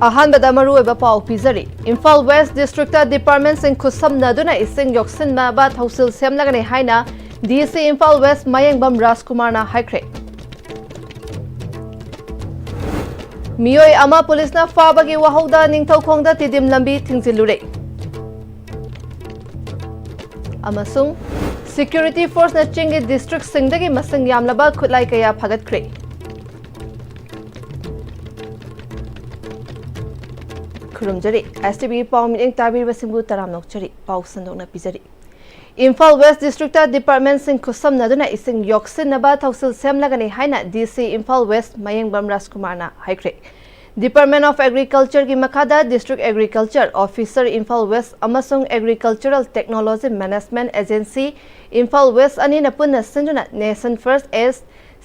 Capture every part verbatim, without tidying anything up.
ꯑꯍꯥꯟꯕꯗ ꯃꯔꯨꯑꯣꯏꯕ ꯄꯥꯎ ꯄꯤꯖꯔꯤ꯫ ꯏꯝꯐꯥꯜ ꯋꯦꯁ ꯗꯤꯁꯇ꯭ꯔꯤꯛꯇ ꯗꯤꯄꯥꯔꯠꯃꯦꯟꯁꯤꯡ ꯈꯨꯠꯁꯝꯅꯗꯨꯅ ꯏꯁꯤꯡ ꯌꯣꯛꯁꯤꯟꯅꯕ ꯊꯧꯁꯤꯜ ꯁꯦꯝꯂꯒꯅꯤ ꯍꯥꯏꯅ ꯗꯤ ꯁꯤ ꯏꯝꯐꯥꯜ ꯋꯦꯁ ꯃꯌꯦꯡꯕꯝ ꯔꯥꯖꯀꯨꯃꯥꯔꯅ ꯍꯥꯏꯈ꯭ꯔꯦ꯫ ꯃꯤꯑꯣꯏ ꯑꯃ ꯄꯨꯂꯤꯁꯅ ꯐꯥꯕꯒꯤ ꯋꯥꯍꯧꯗ ꯅꯤꯡꯊꯧꯈꯣꯡꯗ ꯇꯤꯗꯤꯝ ꯂꯝꯕꯤ ꯊꯤꯡꯖꯤꯜꯂꯨꯔꯦ꯫ ꯑꯃꯁꯨꯡ ꯁꯦꯀ꯭ꯌꯨꯔꯤꯇꯤ ꯐꯣꯔꯁꯅ ꯆꯤꯡꯒꯤ ꯗꯤꯁꯇ꯭ꯔꯤꯛꯁꯤꯡꯗꯒꯤ ꯃꯁꯤꯡ ꯌꯥꯝꯂꯕ ꯈꯨꯠꯂꯥꯏ ꯀꯌꯥ ꯐꯥꯒꯠꯈ꯭ꯔꯦ꯫ ꯈꯨꯔꯨꯝꯖꯔꯤ꯫ ꯑꯦꯁ ꯇꯤ ꯚꯤꯒꯤ ꯄꯥꯎ ꯃꯤꯠꯌꯦꯡ ꯇꯥꯕꯤꯔꯤꯕꯁꯤꯡꯕꯨ ꯇꯔꯥꯝꯅ ꯑꯣꯛꯆꯔꯤ꯫ ꯄꯥꯎ ꯁꯟꯗꯣꯛꯅ ꯄꯤꯖꯔꯤ꯫ ꯏꯝꯐꯥꯜ ꯋꯦꯁ ꯗꯤꯁꯇ꯭ꯔꯤꯛꯇ ꯗꯤꯄꯥꯔꯠꯃꯦꯟꯁꯤꯡ ꯈꯨꯠꯁꯝꯅꯗꯨꯅ ꯏꯁꯤꯡ ꯌꯣꯛꯁꯤꯟꯅꯕ ꯊꯧꯁꯤꯜ ꯁꯦꯝꯂꯒꯅꯤ ꯍꯥꯏꯅ ꯗꯤ ꯁꯤ ꯏꯝꯐꯥꯜ ꯋꯦꯁ ꯃꯌꯦꯡꯕꯝ ꯔꯥꯖꯀꯨꯃꯥꯔꯅ ꯍꯥꯏꯈ꯭ꯔꯦ꯫ ꯗꯤꯄꯥꯔꯠꯃꯦꯟ ꯑꯣꯐ ꯑꯦꯒ꯭ꯔꯤꯀꯜꯆꯔꯒꯤ ꯃꯈꯥꯗ district agriculture officer Imphal West ꯑꯃꯁꯨꯡ agricultural technology management agency Imphal West ꯑꯅꯤꯅ ꯄꯨꯟꯅ ꯁꯤꯟꯗꯨꯅ nation first as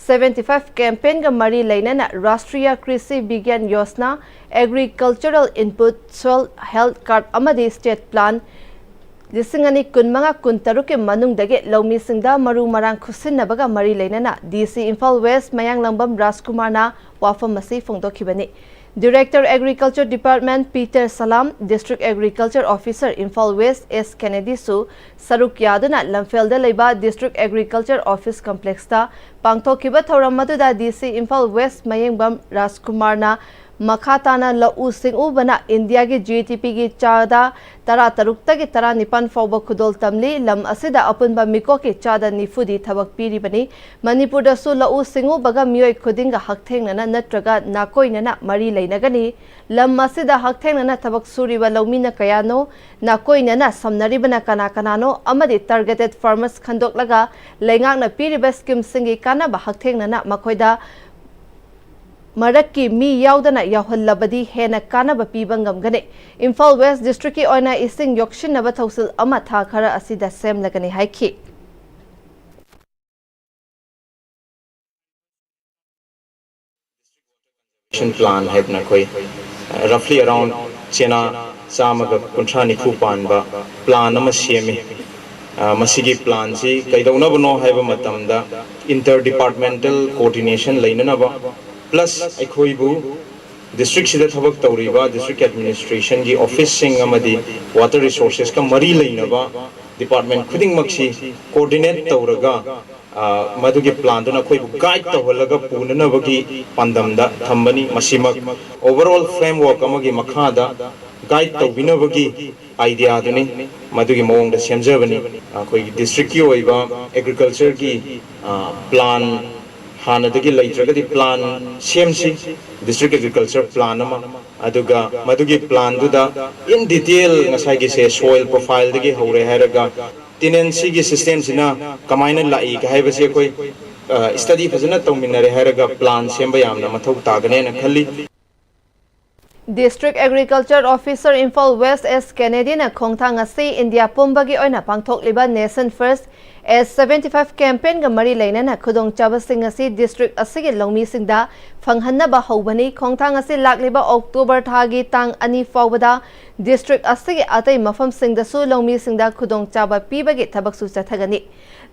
seventy five ꯀꯦꯝꯄꯦꯟꯒ ꯃꯔꯤ ꯂꯩꯅꯅ ꯔꯥꯁꯇ꯭ꯔꯤꯌꯥ ꯀ꯭ꯔꯤꯁꯤ ꯕꯤꯒ꯭ꯌꯥꯟ Yojana, agricultural input, soil health card ꯑꯃꯗꯤ ꯁ꯭ꯇꯦꯠ ꯄ꯭ꯂꯥꯟ ꯂꯤꯁꯤꯡ ꯑꯅꯤ ꯀꯨꯟꯃꯉꯥ ꯀꯨꯟꯇꯔꯨꯛꯀꯤ ꯃꯅꯨꯡꯗꯒꯤ ꯂꯧꯃꯤꯁꯤꯡꯗ ꯃꯔꯨ ꯃꯔꯥꯡ ꯈꯨꯠꯁꯤꯟꯅꯕꯒ ꯃꯔꯤ ꯂꯩꯅꯅ ꯗꯤ ꯁꯤ ꯏꯝꯐꯥꯜ ꯋꯦꯁ ꯃꯌꯥꯡꯂꯪꯕꯝ ꯔꯥꯖꯀꯨꯃꯥꯔꯅ ꯋꯥꯐꯝ ꯑꯁꯤ ꯐꯣꯡꯗꯣꯛꯈꯤꯕꯅꯤ꯫ Director agriculture department Peter Salam, district agriculture officer Imphal West S ꯀꯦꯅꯦꯗꯤꯁꯨ ꯁꯔꯨꯛ ꯌꯥꯗꯨꯅ ꯂꯝꯐꯦꯜꯗ ꯂꯩꯕ ꯗꯤꯁꯇ꯭ꯔꯤꯛ ꯑꯦꯒ꯭ꯔꯤꯀꯜꯆꯔ ꯑꯣꯐꯤꯁ ꯀꯝꯄ꯭ꯂꯦꯛꯁꯇ ꯄꯥꯡꯊꯣꯛꯈꯤꯕ ꯊꯧꯔꯝ ꯑꯗꯨꯗ ꯗꯤ ꯁꯤ ꯏꯝꯐꯥꯜ ꯋꯦꯁ ꯃꯌꯦꯡꯕꯝ ꯔꯥꯖꯀꯨꯃꯥꯔꯅ ꯃꯈꯥ ꯇꯥꯅ ꯂꯧꯎ ꯁꯤꯡꯎꯕꯅ ꯏꯟꯗꯤꯌꯥꯒꯤ ꯖꯤ ꯗꯤ ꯄꯤꯒꯤ ꯆꯥꯗ ꯇꯔꯥꯇꯔꯨꯛꯇꯒꯤ ꯇꯔꯥꯅꯤꯄꯥꯟ ꯐꯥꯎꯕ ꯈꯨꯗꯣꯜ ꯇꯝꯂꯤ꯫ ꯂꯝ ꯑꯁꯤꯗ ꯑꯄꯨꯟꯕ ꯃꯤꯀꯣꯛꯀꯤ ꯆꯥꯗ ꯅꯤꯐꯨꯗꯤ ꯊꯕꯛ ꯄꯤꯔꯤꯕꯅꯤ꯫ ꯃꯅꯤꯄꯨꯔꯗꯁꯨ ꯂꯧꯎ ꯁꯤꯡꯎꯕꯒ ꯃꯤꯑꯣꯏ ꯈꯨꯗꯤꯡꯒ ꯍꯛꯊꯦꯡꯅꯅ ꯅꯠꯇ꯭ꯔꯒ ꯅꯥꯀꯣꯏꯅꯅ ꯃꯔꯤ ꯂꯩꯅꯒꯅꯤ꯫ ꯂꯝ ꯑꯁꯤꯗ ꯍꯛꯊꯦꯡꯅꯅ ꯊꯕꯛ ꯁꯨꯔꯤꯕ ꯂꯧꯃꯤꯅ ꯀꯌꯥꯅꯣ? ꯅꯥꯀꯣꯏꯅꯅ ꯁꯝꯅꯔꯤꯕꯅ ꯀꯅꯥ ꯀꯅꯥꯅꯣ? ꯑꯃꯗꯤ ꯇꯥꯔꯒꯦꯇꯦꯗ ꯐꯥꯔꯃꯔꯁ ꯈꯟꯗꯣꯛꯂꯒ ꯂꯩꯉꯥꯛꯅ ꯄꯤꯔꯤꯕ ꯁ꯭ꯀꯤꯝꯁꯤꯡꯒꯤ ꯀꯥꯟꯅꯕ ꯍꯛꯊꯦꯡꯅꯅ ꯃꯈꯣꯏꯗ ꯃꯔꯛꯀꯤ ꯃꯤ ꯌꯥꯎꯗꯅ ꯌꯥꯎꯍꯜꯂꯕꯗꯤ ꯍꯦꯟꯅ ꯀꯥꯟꯅꯕ ꯄꯤꯕ ꯉꯝꯒꯅꯤ꯫ ꯏꯝꯐꯥꯜ ꯋꯦꯁ ꯗꯤꯁꯇ꯭ꯔꯤꯛꯀꯤ ꯑꯣꯏꯅ ꯏꯁꯤꯡ ꯌꯣꯛꯁꯤꯟꯅꯕ ꯊꯧꯁꯤꯜ ꯑꯃ ꯊꯥ ꯈꯔ ꯑꯁꯤꯗ ꯁꯦꯝꯂꯒꯅꯤ ꯍꯥꯏꯈꯤ꯫ Action plan ꯍꯥꯏꯗꯅ ꯑꯩꯈꯣꯏ ꯔꯐꯂꯤ ꯑꯔꯥꯎꯟ ꯆꯦꯅꯥ ꯆꯥꯝꯃꯒ ꯀꯨꯟꯊ꯭ꯔꯥ ꯅꯤꯐꯨ ꯄꯥꯟꯕ ꯄ꯭ꯂꯥꯟ ꯑꯃ ꯁꯦꯝꯃꯤ꯫ ꯑ, ꯃꯁꯤꯒꯤ ꯄ꯭ꯂꯥꯟꯁꯤ ꯀꯩꯗꯧꯅꯕꯅꯣ ꯍꯥꯏꯕ ꯃꯇꯝꯗ, ꯏꯟꯇꯔ ꯗꯤꯄꯥꯔꯠꯃꯦꯟꯇꯦꯜ ꯀꯣꯑꯣꯔꯗꯤꯅꯦꯁꯟ ꯂꯩꯅꯅꯕ, ꯄ꯭ꯂꯁ ꯑꯩꯈꯣꯏꯕꯨ ꯗꯤꯁꯇ꯭ꯔꯤꯛꯁꯤꯗ ꯊꯕꯛ ꯇꯧꯔꯤꯕ ꯗꯤꯁꯇ꯭ꯔꯤꯛ ꯑꯦꯗꯃꯤꯅꯤꯁꯇ꯭ꯔꯦꯁꯟꯒꯤ ꯑꯣꯐꯤꯁꯁꯤꯡ ꯑꯃꯗꯤ ꯋꯥꯇꯔ ꯔꯤꯁꯣꯔꯁꯦꯁꯀ ꯃꯔꯤ ꯂꯩꯅꯕ ꯗꯤꯄꯥꯔꯠꯃꯦꯟ ꯈꯨꯗꯤꯡꯃꯛꯁꯤ ꯀꯣꯑꯣꯔꯗꯤꯅꯦꯠ ꯇꯧꯔꯒ, ꯑ, ꯃꯗꯨꯒꯤ ꯄ꯭ꯂꯥꯟꯗꯨꯅ ꯑꯩꯈꯣꯏꯕꯨ ꯒꯥꯏꯗ ꯇꯧꯍꯜꯂꯒ ꯄꯨꯅꯅꯕꯒꯤ ꯄꯥꯟꯗꯝꯗ ꯊꯝꯕꯅꯤ꯫ ꯃꯁꯤꯃꯛ ꯑꯣꯚꯔꯑꯣꯜ ꯐ꯭ꯔꯦꯝꯋꯥꯔꯛ ꯑꯃꯒꯤ ꯃꯈꯥꯗ ꯒꯥꯏꯗ ꯇꯧꯕꯤꯅꯕꯒꯤ ꯑꯥꯏꯗꯤꯌꯥꯗꯨꯅꯤ꯫ ꯃꯗꯨꯒꯤ ꯃꯑꯣꯡꯗ ꯁꯦꯝꯖꯕꯅꯤ꯫ ꯑꯩꯈꯣꯏꯒꯤ ꯗꯤꯁꯇ꯭ꯔꯤꯛꯀꯤ ꯑꯣꯏꯕ ꯑꯦꯒ꯭ꯔꯤꯀꯜꯆꯔꯒꯤ, ꯑ, ꯄ꯭ꯂꯥꯟ ꯍꯥꯟꯅꯗꯒꯤ ꯂꯩꯇ꯭ꯔꯒꯗꯤ ꯄ꯭ꯂꯥꯟ ꯁꯦꯝꯁꯤ꯫ ꯗꯤꯁꯇ꯭ꯔꯤꯛ ꯑꯦꯒ꯭ꯔꯤꯀꯜꯆꯔ ꯄ꯭ꯂꯥꯟ ꯑꯃ, ꯑꯗꯨꯒ ꯃꯗꯨꯒꯤ ꯄ꯭ꯂꯥꯟꯗꯨꯗ in detail ꯉꯁꯥꯏꯒꯤꯁꯦ ꯁꯣꯏꯜ ꯄ꯭ꯔꯣꯐꯥꯏꯜꯗꯒꯤ ꯍꯧꯔꯦ ꯍꯥꯏꯔꯒ ꯇꯦꯅꯦꯟꯁꯤꯒꯤ ꯁꯤꯁꯇꯦꯝꯁꯤꯅ ꯀꯃꯥꯏꯅ ꯂꯥꯛꯏ ꯍꯥꯏꯕꯁꯤ ꯑꯩꯈꯣꯏ, ꯑ, ꯁ꯭ꯇꯗꯤ ꯐꯖꯅ ꯇꯧꯃꯤꯟꯅꯔꯦ ꯍꯥꯏꯔꯒ ꯄ꯭ꯂꯥꯟ ꯁꯦꯝꯕ ꯌꯥꯝꯅ ꯃꯊꯧ ꯇꯥꯒꯅꯦꯅ ꯈꯜꯂꯤ꯫ District Agriculture Officer, Imphal West, S Kennedy ꯅ ꯈꯣꯡꯊꯥꯡ ꯑꯁꯤ ꯏꯟꯗꯤꯌꯥ ꯄꯨꯝꯕꯒꯤ ꯑꯣꯏꯅ ꯄꯥꯡꯊꯣꯛꯂꯤꯕ Nation First S seventy five campaign ꯒ ꯃꯔꯤ ꯂꯩꯅꯅ ꯈꯨꯗꯣꯡꯆꯥꯕꯁꯤꯡ ꯑꯁꯤ ꯗꯤꯁꯇ꯭ꯔꯤꯛ ꯑꯁꯤꯒꯤ ꯂꯧꯃꯤꯁꯤꯡꯗ ꯐꯪꯍꯟꯅꯕ ꯍꯧꯕꯅꯤ꯫ ꯈꯣꯡꯊꯥꯡ ꯑꯁꯤ ꯂꯥꯛꯂꯤꯕ ꯑꯣꯛꯇꯣꯕꯔ ꯊꯥꯒꯤ ꯇꯥꯡ ꯑꯅꯤ ꯐꯥꯎꯕꯗ ꯗꯤꯁꯇ꯭ꯔꯤꯛ ꯑꯁꯤꯒꯤ ꯑꯇꯩ ꯃꯐꯝꯁꯤꯡꯗꯁꯨ ꯂꯧꯃꯤꯁꯤꯡꯗ ꯈꯨꯗꯣꯡꯆꯥꯕ ꯄꯤꯕꯒꯤ ꯊꯕꯛꯁꯨ ꯆꯠꯊꯒꯅꯤ꯫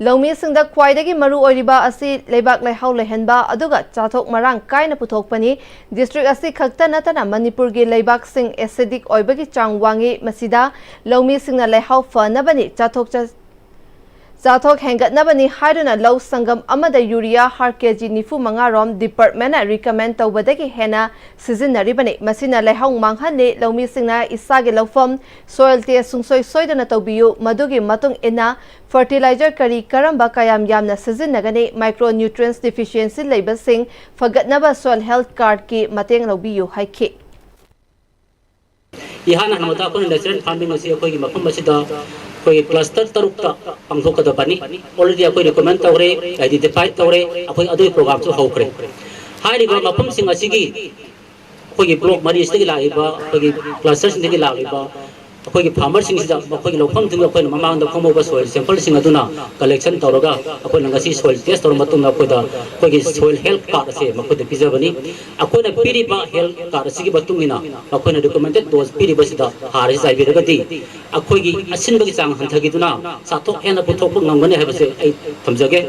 ꯂꯧꯃꯤꯁꯤꯡꯗ ꯈ꯭ꯋꯥꯏꯗꯒꯤ ꯃꯔꯨ ꯑꯣꯏꯔꯤꯕ ꯑꯁꯤ ꯂꯩꯕꯥꯛ ꯂꯩꯍꯥꯎ ꯂꯩꯍꯟꯕ ꯑꯗꯨꯒ ꯆꯥꯊꯣꯛ ꯃꯔꯥꯡ ꯀꯥꯏꯅ ꯄꯨꯊꯣꯛꯄꯅꯤ꯫ ꯗꯤꯁꯇ꯭ꯔꯤꯛ ꯑꯁꯤ ꯈꯛꯇ ꯅꯠꯇꯅ ꯃꯅꯤꯄꯨꯔꯒꯤ ꯂꯩꯕꯥꯛꯁꯤꯡ ꯑꯦꯁꯤꯗꯤꯛ ꯑꯣꯏꯕꯒꯤ ꯆꯥꯡ ꯋꯥꯡꯏ꯫ ꯃꯁꯤꯗ ꯂꯧꯃꯤꯁꯤꯡꯅ ꯂꯩꯍꯥꯎ ꯐꯅꯕꯅꯤ, ꯆꯥꯊꯣꯛ ꯆ-, ꯆꯥꯊꯣꯛ ꯍꯦꯟꯒꯠꯅꯕꯅꯤ ꯍꯥꯏꯗꯨꯅ ꯂꯧ ꯁꯪꯒꯝ ꯑꯃꯗ ꯌꯨꯔꯤꯌꯥ ꯍꯥꯔ ꯀꯦ ꯖꯤ ꯅꯤꯐꯨ ꯃꯉꯥ ꯔꯣꯝ ꯗꯤꯄꯥꯔꯠꯃꯦꯟꯅ ꯔꯤꯀꯃꯦꯟ ꯇꯧꯕꯗꯒꯤ ꯍꯦꯟꯅ ꯁꯤꯖꯤꯟꯅꯔꯤꯕꯅꯤ꯫ ꯃꯁꯤꯅ ꯂꯩꯍꯥꯎ ꯃꯥꯡꯍꯜꯂꯤ꯫ ꯂꯧꯃꯤꯁꯤꯡꯅ ꯏꯁꯥꯒꯤ ꯂꯧꯐꯝ ꯁꯣꯏꯜ ꯇꯦꯁ ꯁꯨꯡꯁꯣꯏ ꯁꯣꯏꯗꯅ ꯇꯧꯕꯤꯌꯨ꯫ ꯃꯗꯨꯒꯤ ꯃꯇꯨꯡ ꯏꯟꯅ ꯐꯔꯇꯤꯂꯥꯏꯖꯔ ꯀꯔꯤ ꯀꯔꯝꯕ ꯀꯌꯥꯝ ꯌꯥꯝꯅ ꯁꯤꯖꯤꯟꯅꯒꯅꯤ, ꯃꯥꯏꯀ꯭ꯔꯣ ꯅ꯭ꯌꯨꯇ꯭ꯔꯤꯌꯦꯟꯠꯁ ꯗꯤꯐꯤꯁꯤꯌꯦꯟꯁꯤ ꯂꯩꯕꯁꯤꯡ ꯐꯒꯠꯅꯕ ꯁꯣꯏꯜ ꯍꯦꯜꯊ ꯀꯥꯔꯗꯀꯤ ꯃꯇꯦꯡ ꯂꯧꯕꯤꯌꯨ ꯍꯥꯏꯈꯤ꯫ ꯏꯍꯥꯟ ꯍꯥꯟꯕꯗ ꯑꯩꯈꯣꯏꯅ ꯅꯦꯆꯔꯦꯜ ꯐꯥꯔꯃꯤꯡ ꯑꯁꯤ ꯑꯩꯈꯣꯏꯒꯤ ꯃꯐꯝ ꯑꯁꯤꯗ ꯑꯩꯈꯣꯏꯒꯤ ꯀ꯭ꯂꯁꯇꯔ ꯇꯔꯨꯛꯇ ꯄꯥꯡꯊꯣꯛꯀꯗꯕꯅꯤ꯫ ꯑꯣꯜꯔꯦꯗꯤ ꯑꯩꯈꯣꯏ ꯔꯤꯀꯃꯦꯟ ꯇꯧꯔꯦ, ꯑꯥꯏꯗꯦꯟꯇꯤꯐꯥꯏ ꯇꯧꯔꯦ, ꯑꯩꯈꯣꯏ ꯑꯗꯨꯒꯤ ꯄ꯭ꯔꯣꯒ꯭ꯔꯥꯝꯁꯨ ꯍꯧꯈ꯭ꯔꯦ꯫ ꯍꯥꯏꯔꯤꯕ ꯃꯐꯝꯁꯤꯡ ꯑꯁꯤꯒꯤ ꯑꯩꯈꯣꯏꯒꯤ ꯕ꯭ꯂꯣꯛ ꯃꯔꯤꯁꯤꯗꯒꯤ ꯂꯥꯛꯂꯤꯕ ꯑꯩꯈꯣꯏꯒꯤ ꯀ꯭ꯂꯁꯇꯔꯁꯤꯡꯗꯒꯤ ꯂꯥꯛꯂꯤꯕ ꯑꯩꯈꯣꯏꯒꯤ ꯐꯥꯔꯃꯔꯁꯤꯡꯁꯤꯗ ꯃꯈꯣꯏꯒꯤ ꯂꯧꯐꯝꯁꯤꯡꯗ ꯑꯩꯈꯣꯏꯅ ꯃꯃꯥꯡꯗ ꯈꯣꯝꯍꯧꯕ ꯁꯣꯏꯜ ꯁꯦꯝꯄꯜꯁꯤꯡ ꯑꯗꯨꯅ ꯀꯂꯦꯛꯁꯟ ꯇꯧꯔꯒ ꯑꯩꯈꯣꯏꯅ ꯉꯁꯤ ꯁꯣꯏꯜ ꯇꯦꯁ ꯇꯧꯔꯕ ꯃꯇꯨꯡꯗ ꯑꯩꯈꯣꯏꯗ ꯑꯩꯈꯣꯏꯒꯤ ꯁꯣꯏꯜ ꯍꯦꯜꯊ ꯀꯥꯔꯗ ꯑꯁꯦ ꯃꯈꯣꯏꯗ ꯄꯤꯖꯕꯅꯤ꯫ ꯑꯩꯈꯣꯏꯅ ꯄꯤꯔꯤꯕ ꯍꯦꯜꯊ ꯀꯥꯔꯗ ꯑꯁꯤꯒꯤ ꯃꯇꯨꯡ ꯏꯟꯅ ꯃꯈꯣꯏꯅ ꯔꯤꯀꯃꯦꯟꯗꯦꯗ ꯗꯣꯁ ꯄꯤꯔꯤꯕꯁꯤꯗ ꯍꯥꯔ ꯑꯁꯤ ꯆꯥꯏꯕꯤꯔꯒꯗꯤ ꯑꯩꯈꯣꯏꯒꯤ ꯑꯁꯤꯟꯕꯒꯤ ꯆꯥꯡ ꯍꯟꯊꯈꯤꯗꯨꯅ ꯆꯥꯊꯣꯛ ꯍꯦꯟꯅ ꯄꯨꯊꯣꯛꯄ ꯉꯝꯒꯅꯤ ꯍꯥꯏꯕꯁꯦ ꯑꯩ ꯊꯝꯖꯒꯦ꯫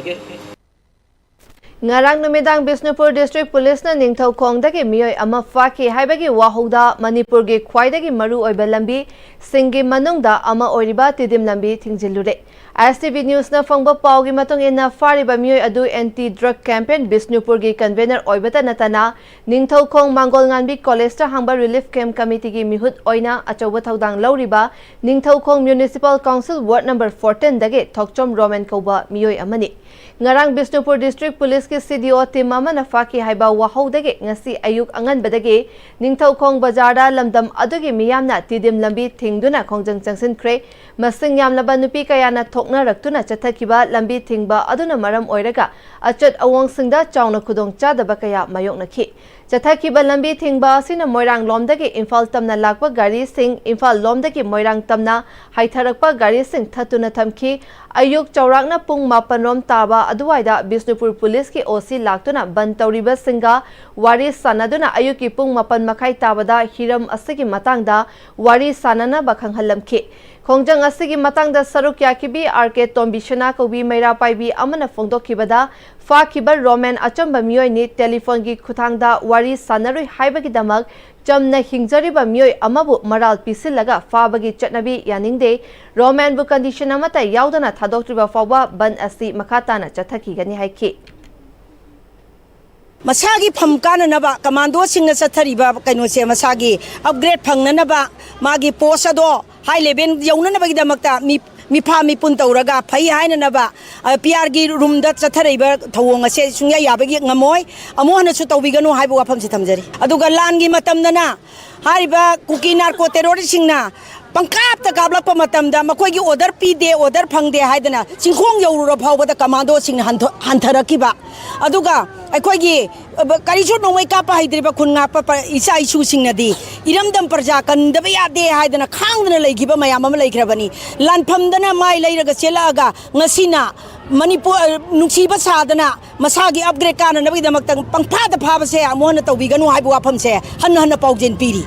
ꯉꯔꯥꯡ ꯅꯨꯃꯤꯗꯥꯡ ꯕꯤꯁꯅꯨꯄꯨꯔ ꯗꯤꯁꯇ꯭ꯔꯤꯛ ꯄꯨꯂꯤꯁꯅ ꯅꯤꯡꯊꯧꯈꯣꯡꯗꯒꯤ ꯃꯤꯑꯣꯏ ꯑꯃ ꯐꯥꯈꯤ ꯍꯥꯏꯕꯒꯤ ꯋꯥꯍꯧꯗ ꯃꯅꯤꯄꯨꯔꯒꯤ ꯈ꯭ꯋꯥꯏꯗꯒꯤ ꯃꯔꯨ ꯑꯣꯏꯕ ꯂꯝꯕꯤꯁꯤꯡꯒꯤ ꯃꯅꯨꯡꯗ ꯑꯃ ꯑꯣꯏꯔꯤꯕ ꯇꯤꯗꯤꯝ ꯂꯝꯕꯤ ꯊꯤꯡꯖꯤꯜꯂꯨꯔꯦ꯫ ꯑꯦꯁ ꯇꯤ ꯚꯤ ꯅ꯭ꯌꯨꯁꯅ ꯐꯪꯕ ꯄꯥꯎꯒꯤ ꯃꯇꯨꯡ ꯏꯟꯅ, ꯐꯥꯔꯤꯕ ꯃꯤꯑꯣꯏ ꯑꯗꯨ ꯑꯦꯟꯇꯤ ꯗ꯭ꯔꯒ ꯀꯦꯝꯄꯦꯟ ꯕꯤꯁꯅꯨꯄꯨꯔꯒꯤ ꯀꯟꯚꯦꯅꯔ ꯑꯣꯏꯕꯇ ꯅꯠꯇꯅ, ꯅꯤꯡꯊꯧꯈꯣꯡ ꯃꯥꯡꯒꯣꯜ ꯉꯥꯟꯕꯤ ꯀꯣꯂꯦꯖꯇ ꯍꯥꯡꯕ ꯔꯤꯂꯤꯐ ꯀꯦꯝꯞ ꯀꯃꯤꯇꯤꯒꯤ ꯃꯤꯍꯨꯠ ꯑꯣꯏꯅ ꯑꯆꯧꯕ ꯊꯧꯗꯥꯡ ꯂꯧꯔꯤꯕ Ningthoukhong municipal council ward number ꯐꯣꯔꯇꯤꯟꯗꯒꯤ ꯊꯣꯛꯆꯣꯝ ꯔꯣꯃꯦꯟ ꯀꯧꯕ ꯃꯤꯑꯣꯏ ꯑꯃꯅꯤ꯫ ꯉꯔꯥꯡ ꯕꯤꯁꯅꯨꯄꯨꯔ ꯗꯤꯁꯇ꯭ꯔꯤꯛ ꯄꯨꯂꯤꯁꯀꯤ ꯁꯤ ꯗꯤ ꯑꯣ ꯇꯤꯝ ꯑꯃꯅ ꯐꯥꯈꯤ ꯍꯥꯏꯕ ꯋꯥꯍꯧꯗꯒꯤ ꯉꯁꯤ ꯑꯌꯨꯛ ꯑꯉꯟꯕꯗꯒꯤ ꯅꯤꯡꯊꯧꯈꯣꯡ ꯕꯖꯥꯔꯗ ꯂꯝꯗꯝ ꯑꯗꯨꯒꯤ ꯃꯤꯌꯥꯝꯅ ꯇꯤꯗꯤꯝ ꯂꯝꯕꯤ ꯊꯤꯡꯗꯨꯅ ꯈꯣꯡꯖꯪ ꯆꯪꯁꯤꯟꯈ꯭ꯔꯦ꯫ ꯃꯁꯤꯡ ꯌꯥꯝꯂꯕ ꯅꯨꯄꯤ ꯀꯌꯥꯅ ꯊꯣꯛꯅꯔꯛꯇꯨꯅ ꯆꯠꯊꯈꯤꯕ ꯂꯝꯕꯤ ꯊꯤꯡꯕ ꯑꯗꯨꯅ ꯃꯔꯝ ꯑꯣꯏꯔꯒ ꯑꯆꯠ ꯑꯋꯣꯡꯁꯤꯡꯗ ꯆꯥꯎꯅ ꯈꯨꯗꯣꯡꯆꯥꯗꯕ ꯀꯌꯥ ꯃꯥꯌꯣꯛꯅꯈꯤ꯫ ꯆꯠꯊꯈꯤꯕ ꯂꯝꯕꯤ ꯊꯤꯡꯕ ꯑꯁꯤꯅ ꯃꯣꯏꯔꯥꯡ ꯂꯣꯝꯗꯒꯤ ꯏꯝꯐꯥꯜ ꯇꯝꯅ ꯂꯥꯛꯄ ꯒꯥꯔꯤꯁꯤꯡ ꯏꯝꯐꯥꯜ ꯂꯣꯝꯗꯒꯤ ꯃꯣꯏꯔꯥꯡ ꯇꯝꯅ ꯍꯥꯏꯊꯔꯛꯄ ꯒꯥꯔꯤꯁꯤꯡ ꯊꯠꯇꯨꯅ ꯊꯝꯈꯤ꯫ ꯑꯌꯨꯛ ꯆꯥꯎꯔꯥꯛꯅ ꯄꯨꯡ ꯃꯥꯄꯟ ꯔꯣꯝ ꯇꯥꯕ ꯑꯗꯨꯋꯥꯏꯗ ꯕꯤꯁꯅꯨꯄꯨꯔ ꯄꯨꯂꯤꯁꯀꯤ ꯑꯣ ꯁꯤ ꯂꯥꯛꯇꯨꯅ ꯕꯟ ꯇꯧꯔꯤꯕꯁꯤꯡꯒ ꯋꯥꯔꯤ ꯁꯥꯟꯅꯗꯨꯅ ꯑꯌꯨꯛꯀꯤ ꯄꯨꯡ ꯃꯥꯄꯟ ꯃꯈꯥꯏ ꯇꯥꯕꯗ ꯍꯤꯔꯝ ꯑꯁꯤꯒꯤ ꯃꯇꯥꯡꯗ ꯋꯥꯔꯤ ꯁꯥꯟꯅꯅꯕ ꯈꯪꯍꯜꯂꯝꯈꯤ꯫ ꯈꯣꯡꯖꯪ ꯑꯁꯤꯒꯤ ꯃꯇꯥꯡꯗ ꯁꯔꯨꯛ ꯌꯥꯈꯤꯕꯤ ꯑꯥꯔ ꯀꯦ ꯇꯣꯝꯕꯤꯁꯅꯥ ꯀꯧꯕꯤ ꯃꯩꯔꯥ ꯄꯥꯏꯕꯤ ꯑꯃꯅ ꯐꯣꯡꯗꯣꯛꯈꯤꯕꯗ, ꯐꯥꯈꯤꯕ ꯔꯣꯃꯦꯟ ꯑꯆꯝꯕ ꯃꯤꯑꯣꯏꯅꯤ ꯇꯦꯂꯤꯐꯣꯟꯒꯤ ꯈꯨꯠꯊꯥꯡꯗ ꯋꯥꯔꯤ ꯁꯥꯟꯅꯔꯨꯏ ꯍꯥꯏꯕꯒꯤꯗꯃꯛ ꯆꯝꯅ ꯍꯤꯡꯖꯔꯤꯕ ꯃꯤꯑꯣꯏ ꯑꯃꯕꯨ ꯃꯔꯥꯜ ꯄꯤꯁꯤꯜꯂꯒ ꯐꯥꯕꯒꯤ ꯆꯠꯅꯕꯤ ꯌꯥꯅꯤꯡꯗꯦ꯫ ꯔꯣꯃꯦꯟꯕꯨ ꯀꯟꯗꯤꯁꯟ ꯑꯃꯠꯇ ꯌꯥꯎꯗꯅ ꯊꯥꯗꯣꯛꯇ꯭ꯔꯤꯕ ꯐꯥꯎꯕ ꯕꯟ ꯑꯁꯤ ꯃꯈꯥ ꯇꯥꯅ ꯆꯠꯊꯈꯤꯒꯅꯤ ꯍꯥꯏꯈꯤ꯫ ꯃꯁꯥꯒꯤ ꯐꯝ ꯀꯥꯅꯅꯕ ꯀꯃꯥꯟꯗꯣꯁꯤꯡꯅ ꯆꯠꯊꯔꯤꯕ ꯀꯩꯅꯣꯁꯦ, ꯃꯁꯥꯒꯤ ꯑꯞꯒ꯭ꯔꯦꯗ ꯐꯪꯅꯅꯕ, ꯃꯥꯒꯤ ꯄꯣꯁ ꯑꯗꯣ ꯍꯥꯏ ꯂꯦꯚꯦꯜ ꯌꯧꯅꯅꯕꯒꯤꯗꯃꯛꯇ ꯃꯤ, ꯃꯤꯐꯥ ꯃꯤꯄꯨꯟ ꯇꯧꯔꯒ ꯐꯩ ꯍꯥꯏꯅꯅꯕ, ꯑ, ꯄꯤ ꯑꯥꯔꯒꯤ ꯔꯨꯝꯗ ꯆꯠꯊꯔꯛꯏꯕ ꯊꯧꯑꯣꯡ ꯑꯁꯦ ꯁꯨꯡꯌꯥ ꯌꯥꯕꯒꯤ ꯉꯝꯃꯣꯏ꯫ ꯑꯃꯨꯛ ꯍꯟꯅꯁꯨ ꯇꯧꯕꯤꯒꯅꯨ ꯍꯥꯏꯕ ꯋꯥꯐꯝꯁꯤ ꯊꯝꯖꯔꯤ꯫ ꯑꯗꯨꯒ ꯂꯥꯟꯒꯤ ꯃꯇꯝꯗꯅ ꯍꯥꯏꯔꯤꯕ ꯀꯨꯀꯤ ꯅꯥꯔꯀꯣ ꯇꯦꯔꯣꯔꯤꯁꯁꯤꯡꯅ ꯄꯪꯀꯥꯞꯇ ꯀꯥꯞꯂꯛꯄ ꯃꯇꯝꯗ ꯃꯈꯣꯏꯒꯤ ꯑꯣꯔꯗꯔ ꯄꯤꯗꯦ, ꯑꯣꯔꯗꯔ ꯐꯪꯗꯦ ꯍꯥꯏꯗꯅ ꯆꯤꯡꯈꯣꯡ ꯌꯧꯔꯨꯔ ꯐꯥꯎꯕꯗ ꯀꯃꯥꯟꯗꯣꯁꯤꯡꯅ ꯍꯟꯊ-, ꯍꯟꯊꯔꯛꯈꯤꯕ꯫ ꯑꯗꯨꯒ ꯑꯩꯈꯣꯏꯒꯤ, ꯑ, ꯀꯔꯤꯁꯨ ꯅꯣꯡꯃꯩ ꯀꯥꯞꯄ ꯍꯩꯇ꯭ꯔꯤꯕ ꯈꯨꯟ ꯉꯥꯛꯄ ꯄ-, ꯏꯆꯥ ꯏꯁꯨꯁꯤꯡꯅꯗꯤ ꯏꯔꯝꯗꯝ ꯄ꯭ꯔꯖꯥ ꯀꯟꯗꯕ ꯌꯥꯗꯦ ꯍꯥꯏꯗꯅ ꯈꯥꯡꯗꯅ ꯂꯩꯈꯤꯕ ꯃꯌꯥꯝ ꯑꯃ ꯂꯩꯈ꯭ꯔꯕꯅꯤ꯫ ꯂꯥꯟꯐꯝꯗꯅ ꯃꯥꯏ ꯂꯩꯔꯒ ꯆꯦꯜꯂꯛꯑꯒ ꯉꯁꯤꯅ ꯃꯅꯤꯄꯨꯔ, ꯑ, ꯅꯨꯡꯁꯤꯕ ꯁꯥꯗꯅ ꯃꯁꯥꯒꯤ ꯑꯞꯒ꯭ꯔꯦꯗ ꯀꯥꯅꯅꯕꯒꯤꯗꯃꯛꯇ ꯄꯪꯐꯥꯗ ꯐꯥꯕꯁꯦ ꯑꯃꯨꯛ ꯍꯟꯅ ꯇꯧꯕꯤꯒꯅꯨ ꯍꯥꯏꯕ ꯋꯥꯐꯝꯁꯦ ꯍꯟꯅ ꯍꯟꯅ ꯄꯥꯎꯖꯦꯜ ꯄꯤꯔꯤ꯫